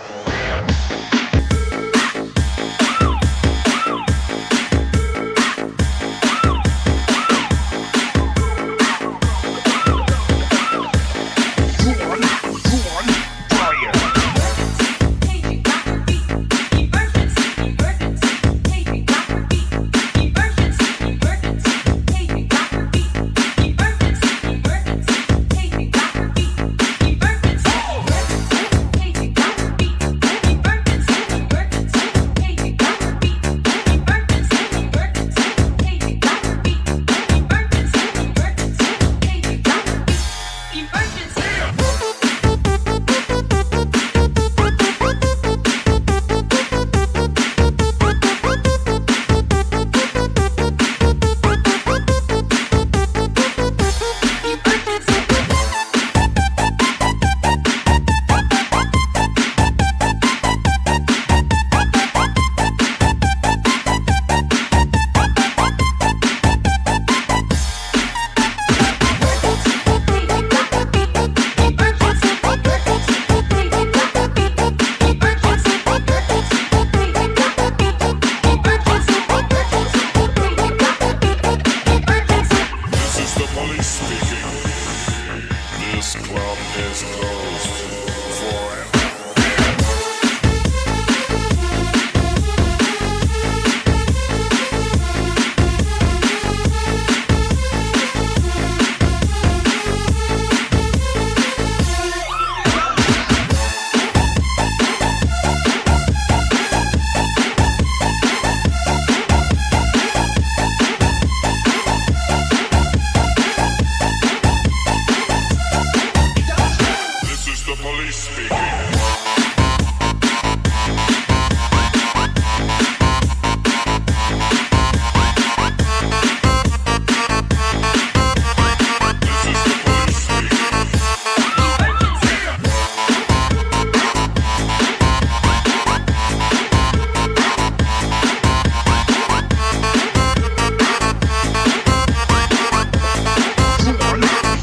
Juan,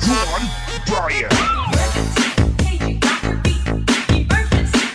Juan, Brian. Emergency! Paging Doctor B! Emergency!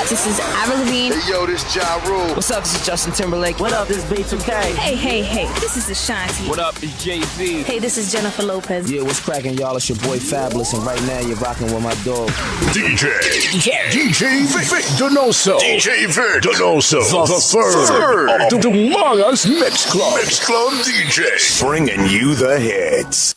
This is Avril Lavigne. Hey, yo, this Ja Rule. What's up? This is Justin Timberlake. What up? This is B two K. Hey, hey, hey, this is Ashanti. What up? It's Jay-Z. Hey, this is Jennifer Lopez. Yeah, what's cracking, y'all? It's your boy Fabulous, and right now you're rocking with my dog. D J, D J, D J Vic, Vic Donoso. D J Vic Donoso, the, the third, third of the Mangas Mix Club. Mix Club D J. Bringing you the hits.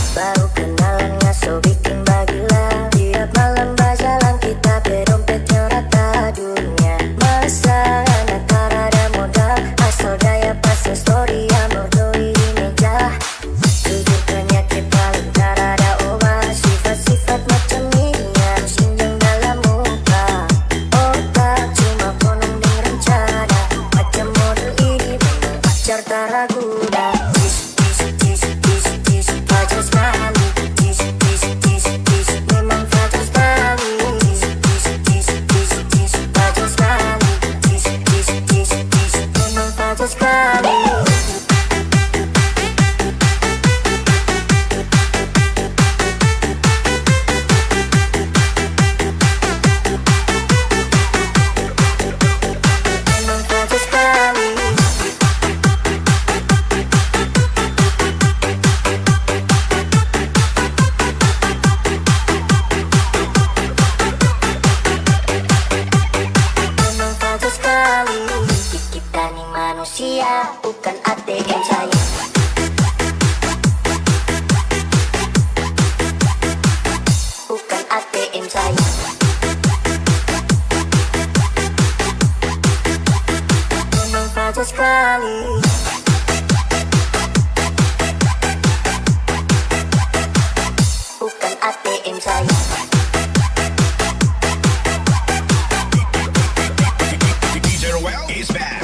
Baru kenalan nga so bikin bagila. Tiap malam bajalan kita, pero dompet yang rata dunia. Masa na karada modal, asal gaya pas istorya mo do ini meja. Jujur kanya ke paling karada oba, sifat-sifat macam ini harus injang dalam muka. Otak cuma konong ding rencana, macam model ini memang pacar taraguda. Tis, tis, tis, tis, tis, pacar sekali. Tis, tis, tis, tis, memang pacar sekali. Tis, tis, tis, tis, tis, pacar sekali. Tis, tis, tis, tis, memang pacar sekali. Kita ni manusia, bukan A T M saya. Bukan A T M saya. Memang saja sekali. Bukan A T M saya. D J Roel is back.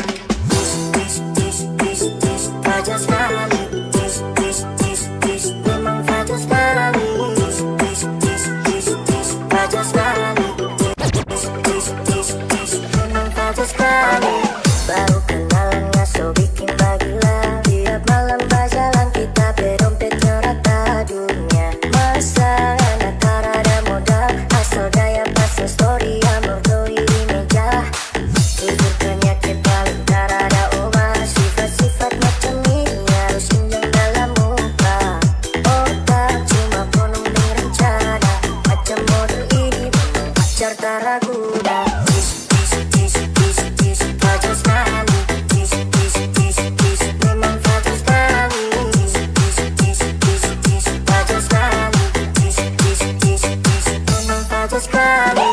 Tis, tis, tis, tis, tis, pacar sekali. Tis, tis, tis, tis, memang pacar sekali. Tis, tis, tis, tis, tis, pacar sekali. Tis, tis, tis, tis, memang pacar sekali. Baru kenalan nga so bikin bagila. Tiap malam bajalan kita, pero dompet yang rata dunia. Masa na karada modal, asal gaya pas istorya mo do ini meja. Jujur kanya ke paling karada oba, sifat-sifat macam ini harus injang dalam muka. Otak cuma konong ding rencana, macam model ini memang pacar taraguda. Tis, tis, tis, tis, tis, pacar sekali. Tis, tis, tis, tis, memang pacar sekali. Tis, tis, tis, tis, tis, pacar sekali. Tis, tis, tis, tis, memang pacar sekali.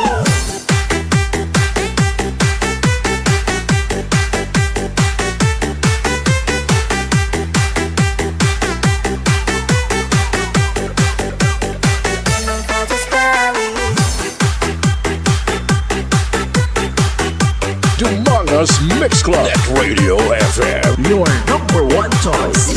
Dumangas Mix Club, Net Radio F M. Your number one choice.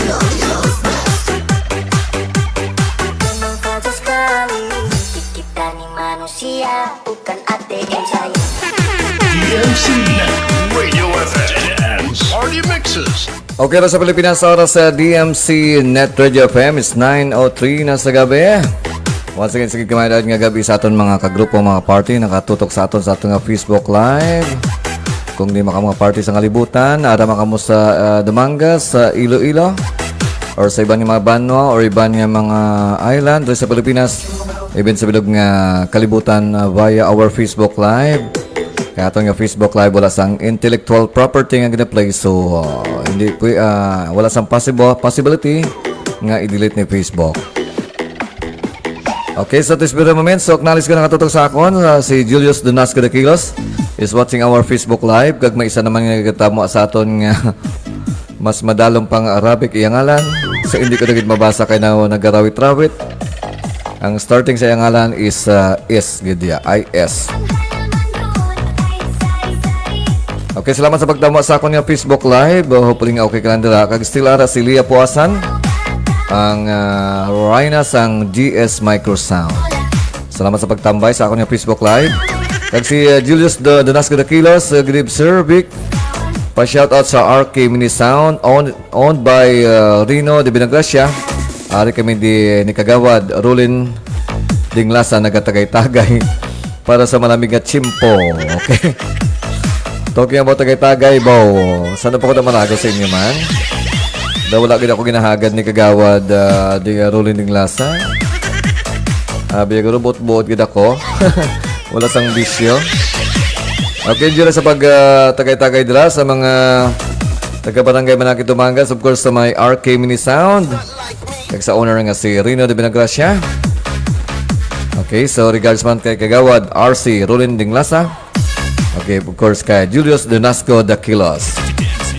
Kita ni manusia, bukan A T M saya. D M C Net Radio F M and Party Mixes. Okay ra sa Pilipinas, sa oras sa D M C Net Radio F M, it's nine oh three na sa gabi. Once again, sige, kamayad nga gabi sa aton mga kagrupo, mga party, nakatutok sa aton, sa aton nga Facebook Live. Kung di maka mga party sa kalibutan, ara man kamo sa, ah, Dumangas, sa Iloilo, or sa iban nga mga banwa, or iban nga mga island, diri sa Pilipinas, even sa bilog nga kalibutan, ah, via our Facebook Live. Kaya aton nga Facebook Live, wala sang intellectual property nga gina-play, so, ah, hindi pwe-, ah, wala sang possible, possibility nga i-delete ni Facebook. Okay, so this very moment, so acknowledge ko nakatutok sa akon, ah, si Julius Dunas Gadakilos. is watching our Facebook Live, kag may isa naman nga nagatamu sa aton nga mas madalom pang Arabic iya ngalan. So, hindi ko na gid mabasa kay na nagarawit-rawit. Ang starting sa iya ngalan is, uh, S, gid iya, I S. Okay, salamat sa pagtama sa akon nga Facebook Live. Oh, hopefully nga okay ka lang dira. Kag still ara si Lia Puasan, ang, ah, Reyna sang G S Microsound. Salamat sa pagtambay sa akon nga Facebook Live. Kag si, ah, Julius Do-, Donasco Daquilos, ah, good eve, Sir Vic. Pa-shoutout sa R K Mini Sound, owned, owned by, ah, Rino de Binagracia. Ari kami di ni Kagawad Rolin Dinglasa, nagatagay-tagay para sa malamig nga tiyempo. Okay? Talking about tagay-tagay, bow. Sana pa ko na malago sa inyo, man? Daw wala gid ako ginahagad ni Kagawad, ah, di, ah, Rolling Ding Lasa. Abi, guro, buot-buot gid ako. Wala sang bisyo. Okay, dira sa pag, ah, tagay-tagay dira sa mga taga-barangay Manakit, Dumangas, of course, sa may R K Mini Sound. Kag sa owner nga si Rino de Binagracia. Okay, so regards man kay Kagawad R C Rolin Dinglasa. Okay, of course, kay Julius Donasco Daquilos.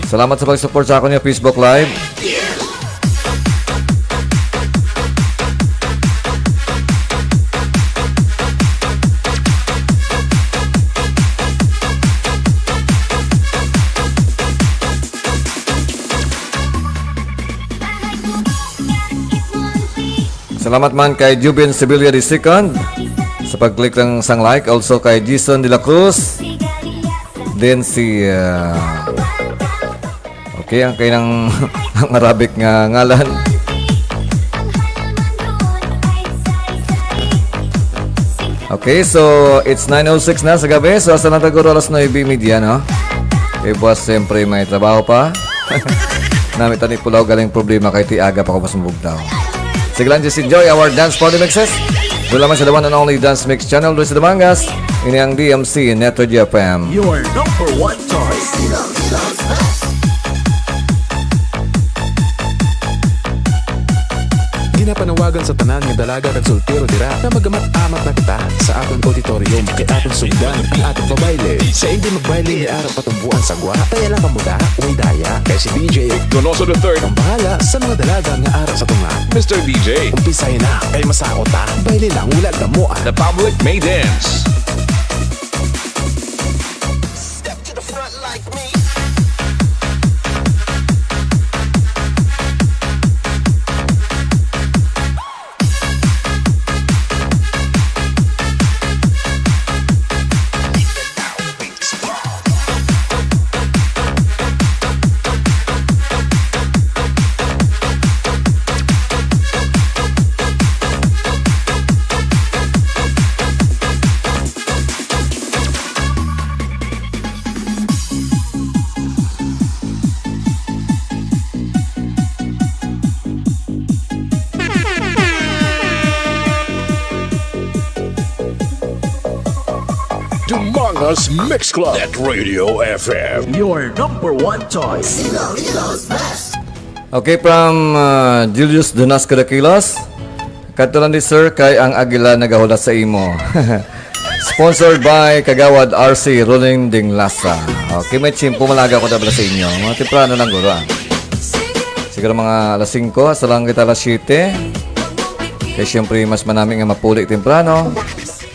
Salamat sa pag-support sa akon nga Facebook Live. Salamat man kay Jubin Sevilla the second sa pag-click lang sang like. Also kay Jason de la Cruz. Then si, ah, okay, ang kay nang ang Arabic nga ngalan. Okay, so it's nine oh six na sa gabi. So hasta lang taguro alas nuebe y media, no? Eh, buwas, siyempre, may trabaho pa. Nami tani pulaw galing problema kay ti aga pa ko mas mabugtaw. Sige lang, just enjoy our dance party mixes. Doon lamang sa the one and only Dance Mix Channel, doon sa Dumangas. Ini ang D M C Network F M. Your number one choice. Ginapanawagan sa tanan nga dalaga kag soltero dira nga magamat-amat na kita sa aton auditorium kay aton sugdan ang aton pabayle. Sa hindi magbayle ni ara patumbuan sa gwa, kaya lang kamo da, way daya. Kay si D J Donoso the third ang bahala sa mga dalaga nga ara sa tunga. Mister D J, umpisahin na kay masaot ta. Bayle lang, wala damo, ah. The public may dance. Step to the front like me. Dumangas Mix Club at Radio F M. Your number one choice. Iloilo's best. Okay, from, uh, Julius Dunas Cadaquilos. Kadto lang di, sir, kay ang agila nagahula sa imo. Sponsored by Kagawad R C Rolling Dinglasa. Okay, may tiyempo malaga ko dabla sa inyo. Mga temprano lang, guro, ah. Siguro mga alas singko, hasta lang kita alas siyete. Kay siyempre, mas manami nga mapuli temprano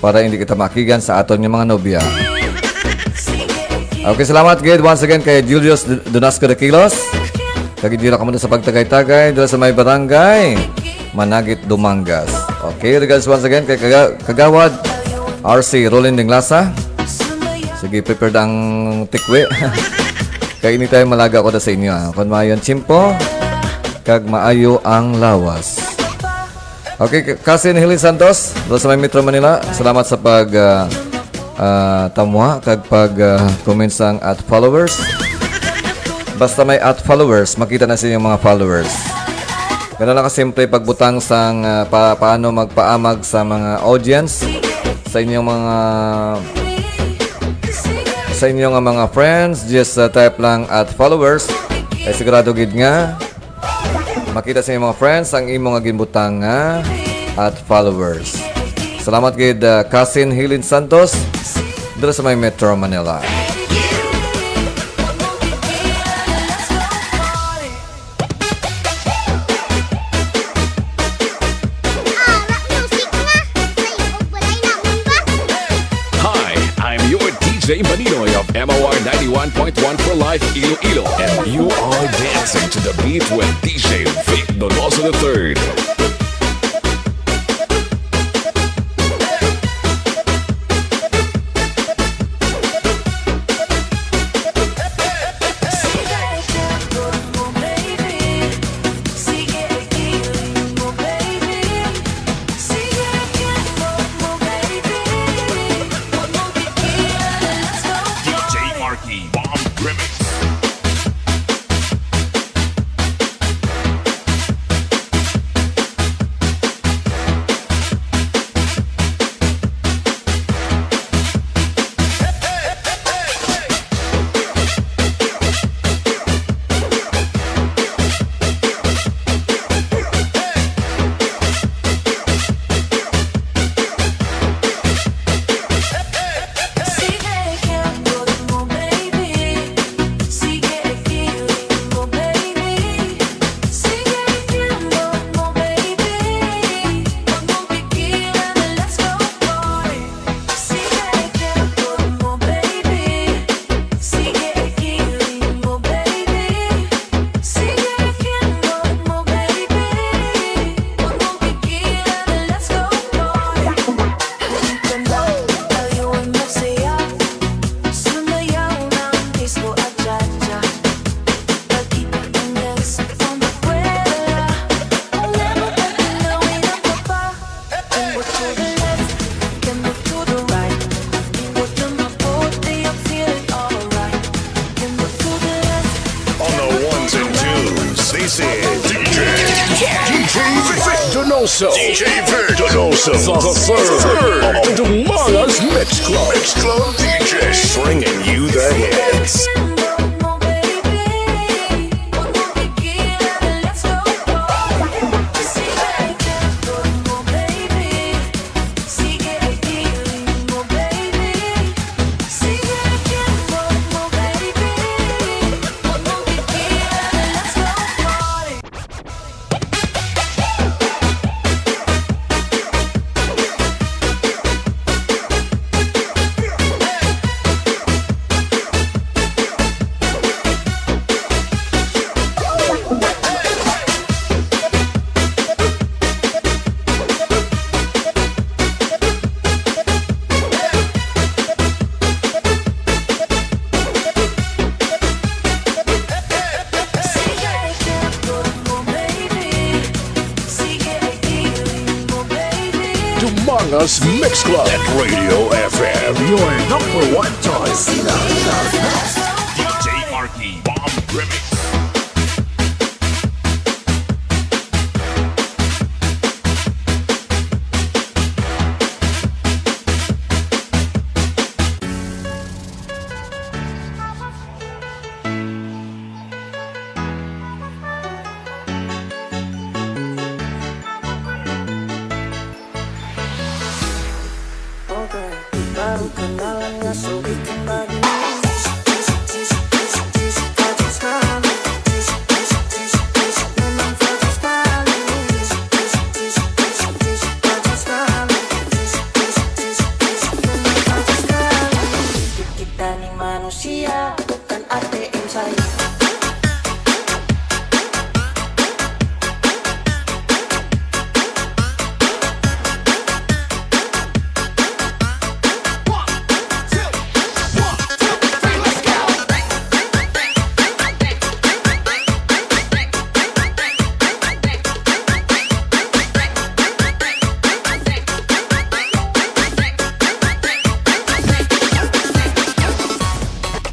para hindi kita makigan sa aton nga mga nobya. Okay, salamat gid once again kay Julius D-, Dunasco de Quilos. Kag dira kamo sa pagtagay-tagay dira sa may barangay Managit, Dumangas. Okay, regards once again kay Kaga-, Kagawad R C Rolin Dinglasa. Sige, prepare ang tikwi. Kay anytime malaga ko na sa inyo, ah. Kung maayo ang tiyempo, kag maayo ang lawas. Okay, K-, Cousin Hilly Santos, do sa may Metro Manila, salamat sa pag, ah, ah, tamwa kag pag, ah, comment sang at followers. Basta may at followers, makita na sa inyong mga followers. Ganun lang kasimple pagbutang sang, ah, pa-, paano magpaamag sa mga audience, sa inyong mga, sa inyong, ah, mga friends. Just, ah, type lang at followers. Kay sigurado gid nga makita sa inyong mga friends ang imo nga ginbutang nga at followers. Salamat gid, ah, Cousin Hilin Santos. dira sa may Metro Manila. Hi, I'm your D J Maninoy of M O R ninety-one point one for Life Iloilo, and you are dancing to the beat with D J Vic Donoso the third. D J Marky Bomb Remix. On the ones and twos, this is D J, D J Vic Donoso. D J Vic Donoso, the third of the Dumangas Mix Club. Mix Club D J, bringing you the hits. Dumangas Mix Club at Radio F M, your number one choice. D J Marky Bomb Remix.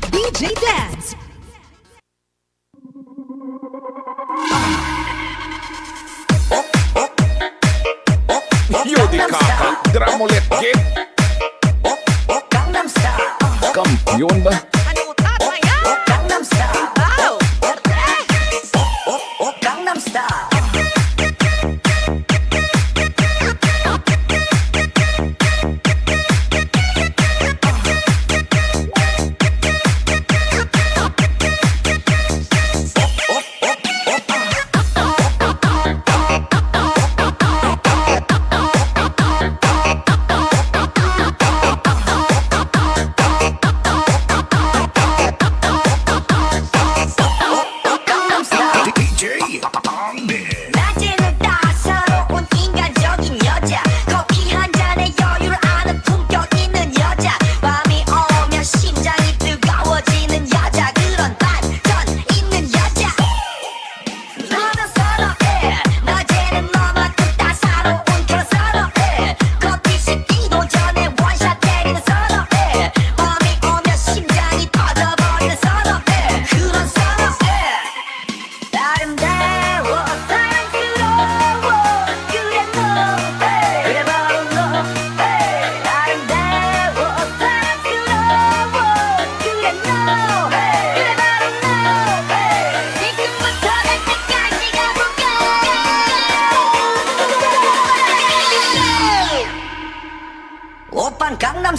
D J Dance.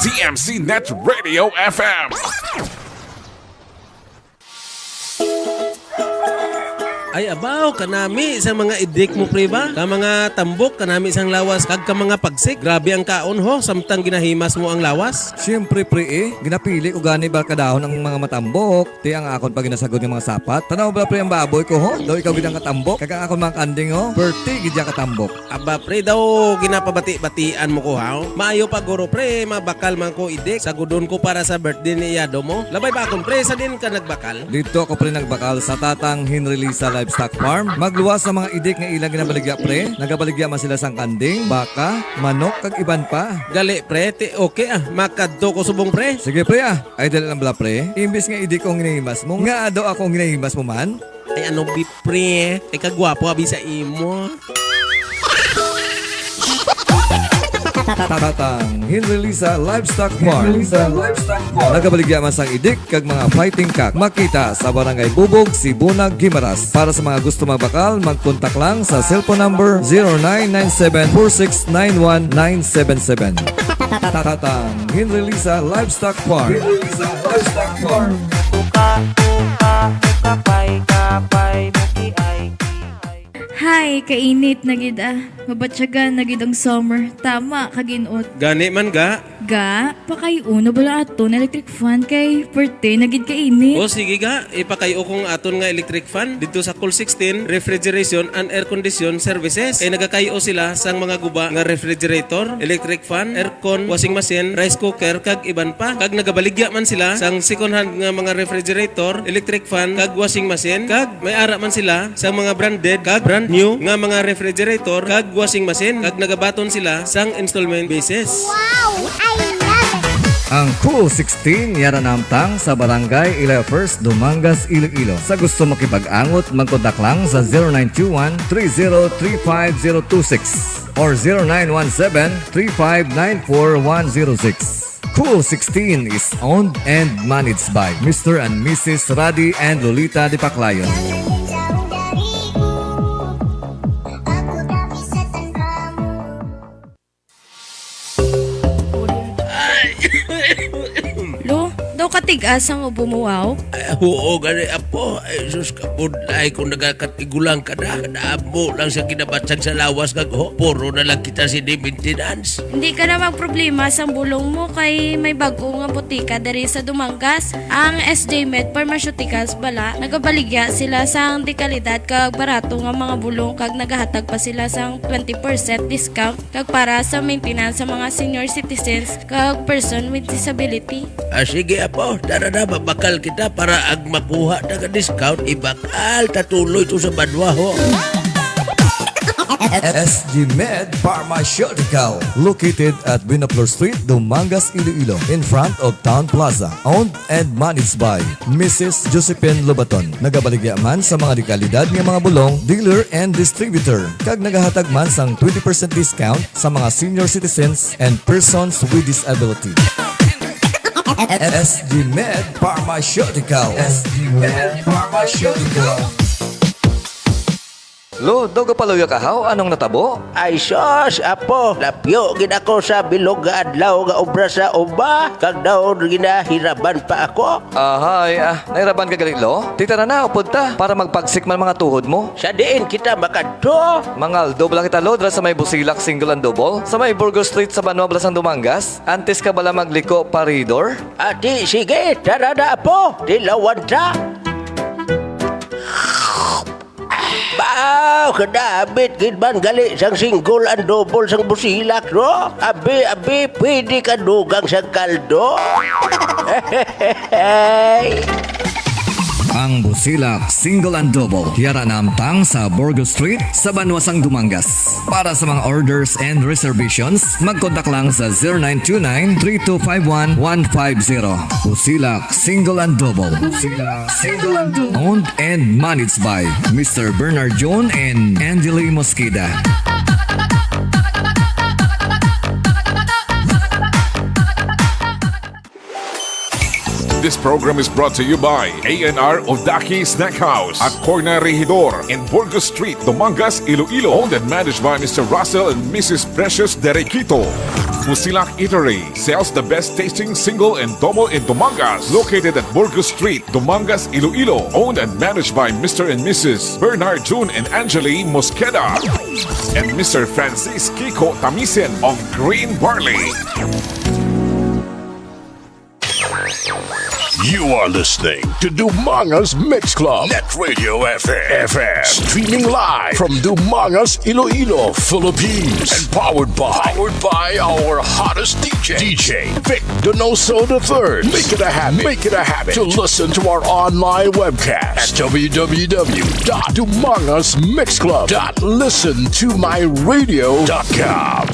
T M C Net Radio F M. Ay, abaw, kanami sa mga idik mo, pre, ba? Ka mga tambok, kanami sang lawas, kag ka mga pagsik. Grabe ang kaon, ho, samtang ginahimas mo ang lawas. Siyempre, pre, eh. Ginapili ko gani ba kadahon ang mga matambok. Ti ang akon pa ginasagod nga mga sapat. Tanaw ba, pre, ang baboy ko, ho? Daw ikaw gid ang katambok. Kag ang akon mga kanding, ho? Perti gid ang katambok. Aba, pre, daw ginapabati-batian mo ko, haw? Maayo pa, guro, pre, mabakal man ko idik. Sagudon ko para sa birthday ni iyado mo. Labay ba akon, pre, sa din ka nagbakal? Dito ako, pre, nagbakal sa Tatang Henry Lisa Livestock Farm. Magluwas sa mga idik nga ilang ginabaligya, pre. Nagabaligya man sila sang kanding, baka, manok, kag iban pa. Gali, pre, ti okay, ah. Makadto ko subong, pre. Sige, pre, ah. Ay, dali lang bala, pre. Imbis nga idik ko ang ginahimas mo, nga daw ako ang ginahimas mo man? Ay, ano, bi, pre? Ay, kagwapo, abi, sa imo. Tatang Henry Lisa Livestock Farm. Nagabaligya man sang idik kag mga fighting cock. Makita sa Barangay Bubog, Sibunag, Guimaras. Para sa mga gusto magbakal, magkontak lang sa cellphone number zero nine nine seven four six nine one nine seven seven. Tatang Henry Lisa Livestock Farm. Kuka, kuka, kapay, kapay, mukiay, kiay. Hay, kainit na gid, ah. Mabatyagan na gid ang summer. Tama ka gin-ot. Gani man ga. Ga, pakay-o na bala aton electric fan kay perte na gid kainit. O, sige ga, ipakay-o kong aton nga electric fan didto sa Cool sixteen Refrigeration and Air Condition Services. Kay nagakay-o sila sang mga guba nga refrigerator, electric fan, aircon, washing machine, rice cooker, kag iban pa. Kag nagabaligya man sila sang second hand nga mga refrigerator, electric fan, kag washing machine, kag may ara man sila sang mga branded kag brand new nga mga refrigerator kag washing machine, kag nagabaton sila sang installment basis. Wow! I love it! Ang Cool sixteen yara namtang sa Barangay Ilaya First, Dumangas, Iloilo. Sa gusto makipag-angot, magkontak lang sa zero nine two one three zero three five zero two six or zero nine one seven three five nine four one zero six. Cool sixteen is owned and managed by Mister and Missus Radi and Lolita Dipaclayon. Lo, daw katigas ang ubo mo, wow. Ay, oo, gani, apo. Ay, sus, kabudlay kung nagakatigulang ka na. Kadamo lang sa kinabatsag sa lawas kag ho. Puro na lang kita sini maintenance. Hindi ka na magproblema sang bulong mo kay may bag-o nga botika diri sa Dumangas. Ang S J Med Pharmaceuticals bala, nagabaligya sila sang dekalidad kag barato nga mga bulong kag nagahatag pa sila sang twenty percent discount kag para sa maintenance sa mga senior citizens kag person with disability. Ah, sige, apo. Tara na, mabakal kita para ag makuha ta ka discount. Ibakal ta tuloy to sa banwa, ho. S G Med Pharmaceutical, located at Buenaflor Street, Dumangas, Iloilo, in front of Town Plaza. Owned and managed by Missus Josephine Lobaton. Nagabaligya man sa mga dekalidad nga mga bulong, dealer and distributor, kag nagahatag man sang twenty percent discount sa mga senior citizens and persons with disability. S G Med Pharmaceutical. S G Med Pharmaceutical. Lo, daw gapaluya ka, haw? Anong natabo? Ay, sus, apo, lapyo gid ako sa bilog nga adlaw nga obra sa uma, kag daw ginahiraban pa ako. Ahay, ah, nahiraban ka gali, lo? Ti tara na, upod ta, para magpagsik man mga tuhod mo. Sa diin kita makadto? Mangaldo bala kita, lo, dira sa may Busilak Single and Double, sa may Burgos Street sa Banwa, Blasang Dumangas. Antes ka bala magliko, paridor? Ati, sige, tara na, apo, tilawan ta. Baw, kadabit gid man gali sang single and double sang Busilak, no? Abi, abi, pwede ka dugang sang kaldo. Ang Busilak Single and Double, yara namtang sa Burgos Street, sa Banwa sang Dumangas. Para sa mga orders and reservations, mag-contact lang sa zero nine two nine, three two five one, one five zero. Busilak Single and Double. Busilak Single and Double. Owned and managed by Mister Bernard John and Angeli Mosqueda. This program is brought to you by A and R Odaki Snack House at Corner Regidor in Burgos Street, Dumangas, Iloilo. Owned and managed by Mister Russell and Missus Precious Derequito. Musilak Eatery sells the best tasting single and double in Dumangas. Located at Burgos Street, Dumangas, Iloilo. Owned and managed by Mister and Missus Bernard June and Angeli Mosqueda and Mister Francis Kiko Tamisen of Green Barley. You are listening to Dumangas Mix Club, Net Radio F M, F M. Streaming live from Dumangas, Iloilo, Philippines. And powered by, powered by our hottest D J, D J Vic Donoso the third. Make it a habit, make it a habit to listen to our online webcast at W W W dot dumangas mix club dot listen to my radio dot com.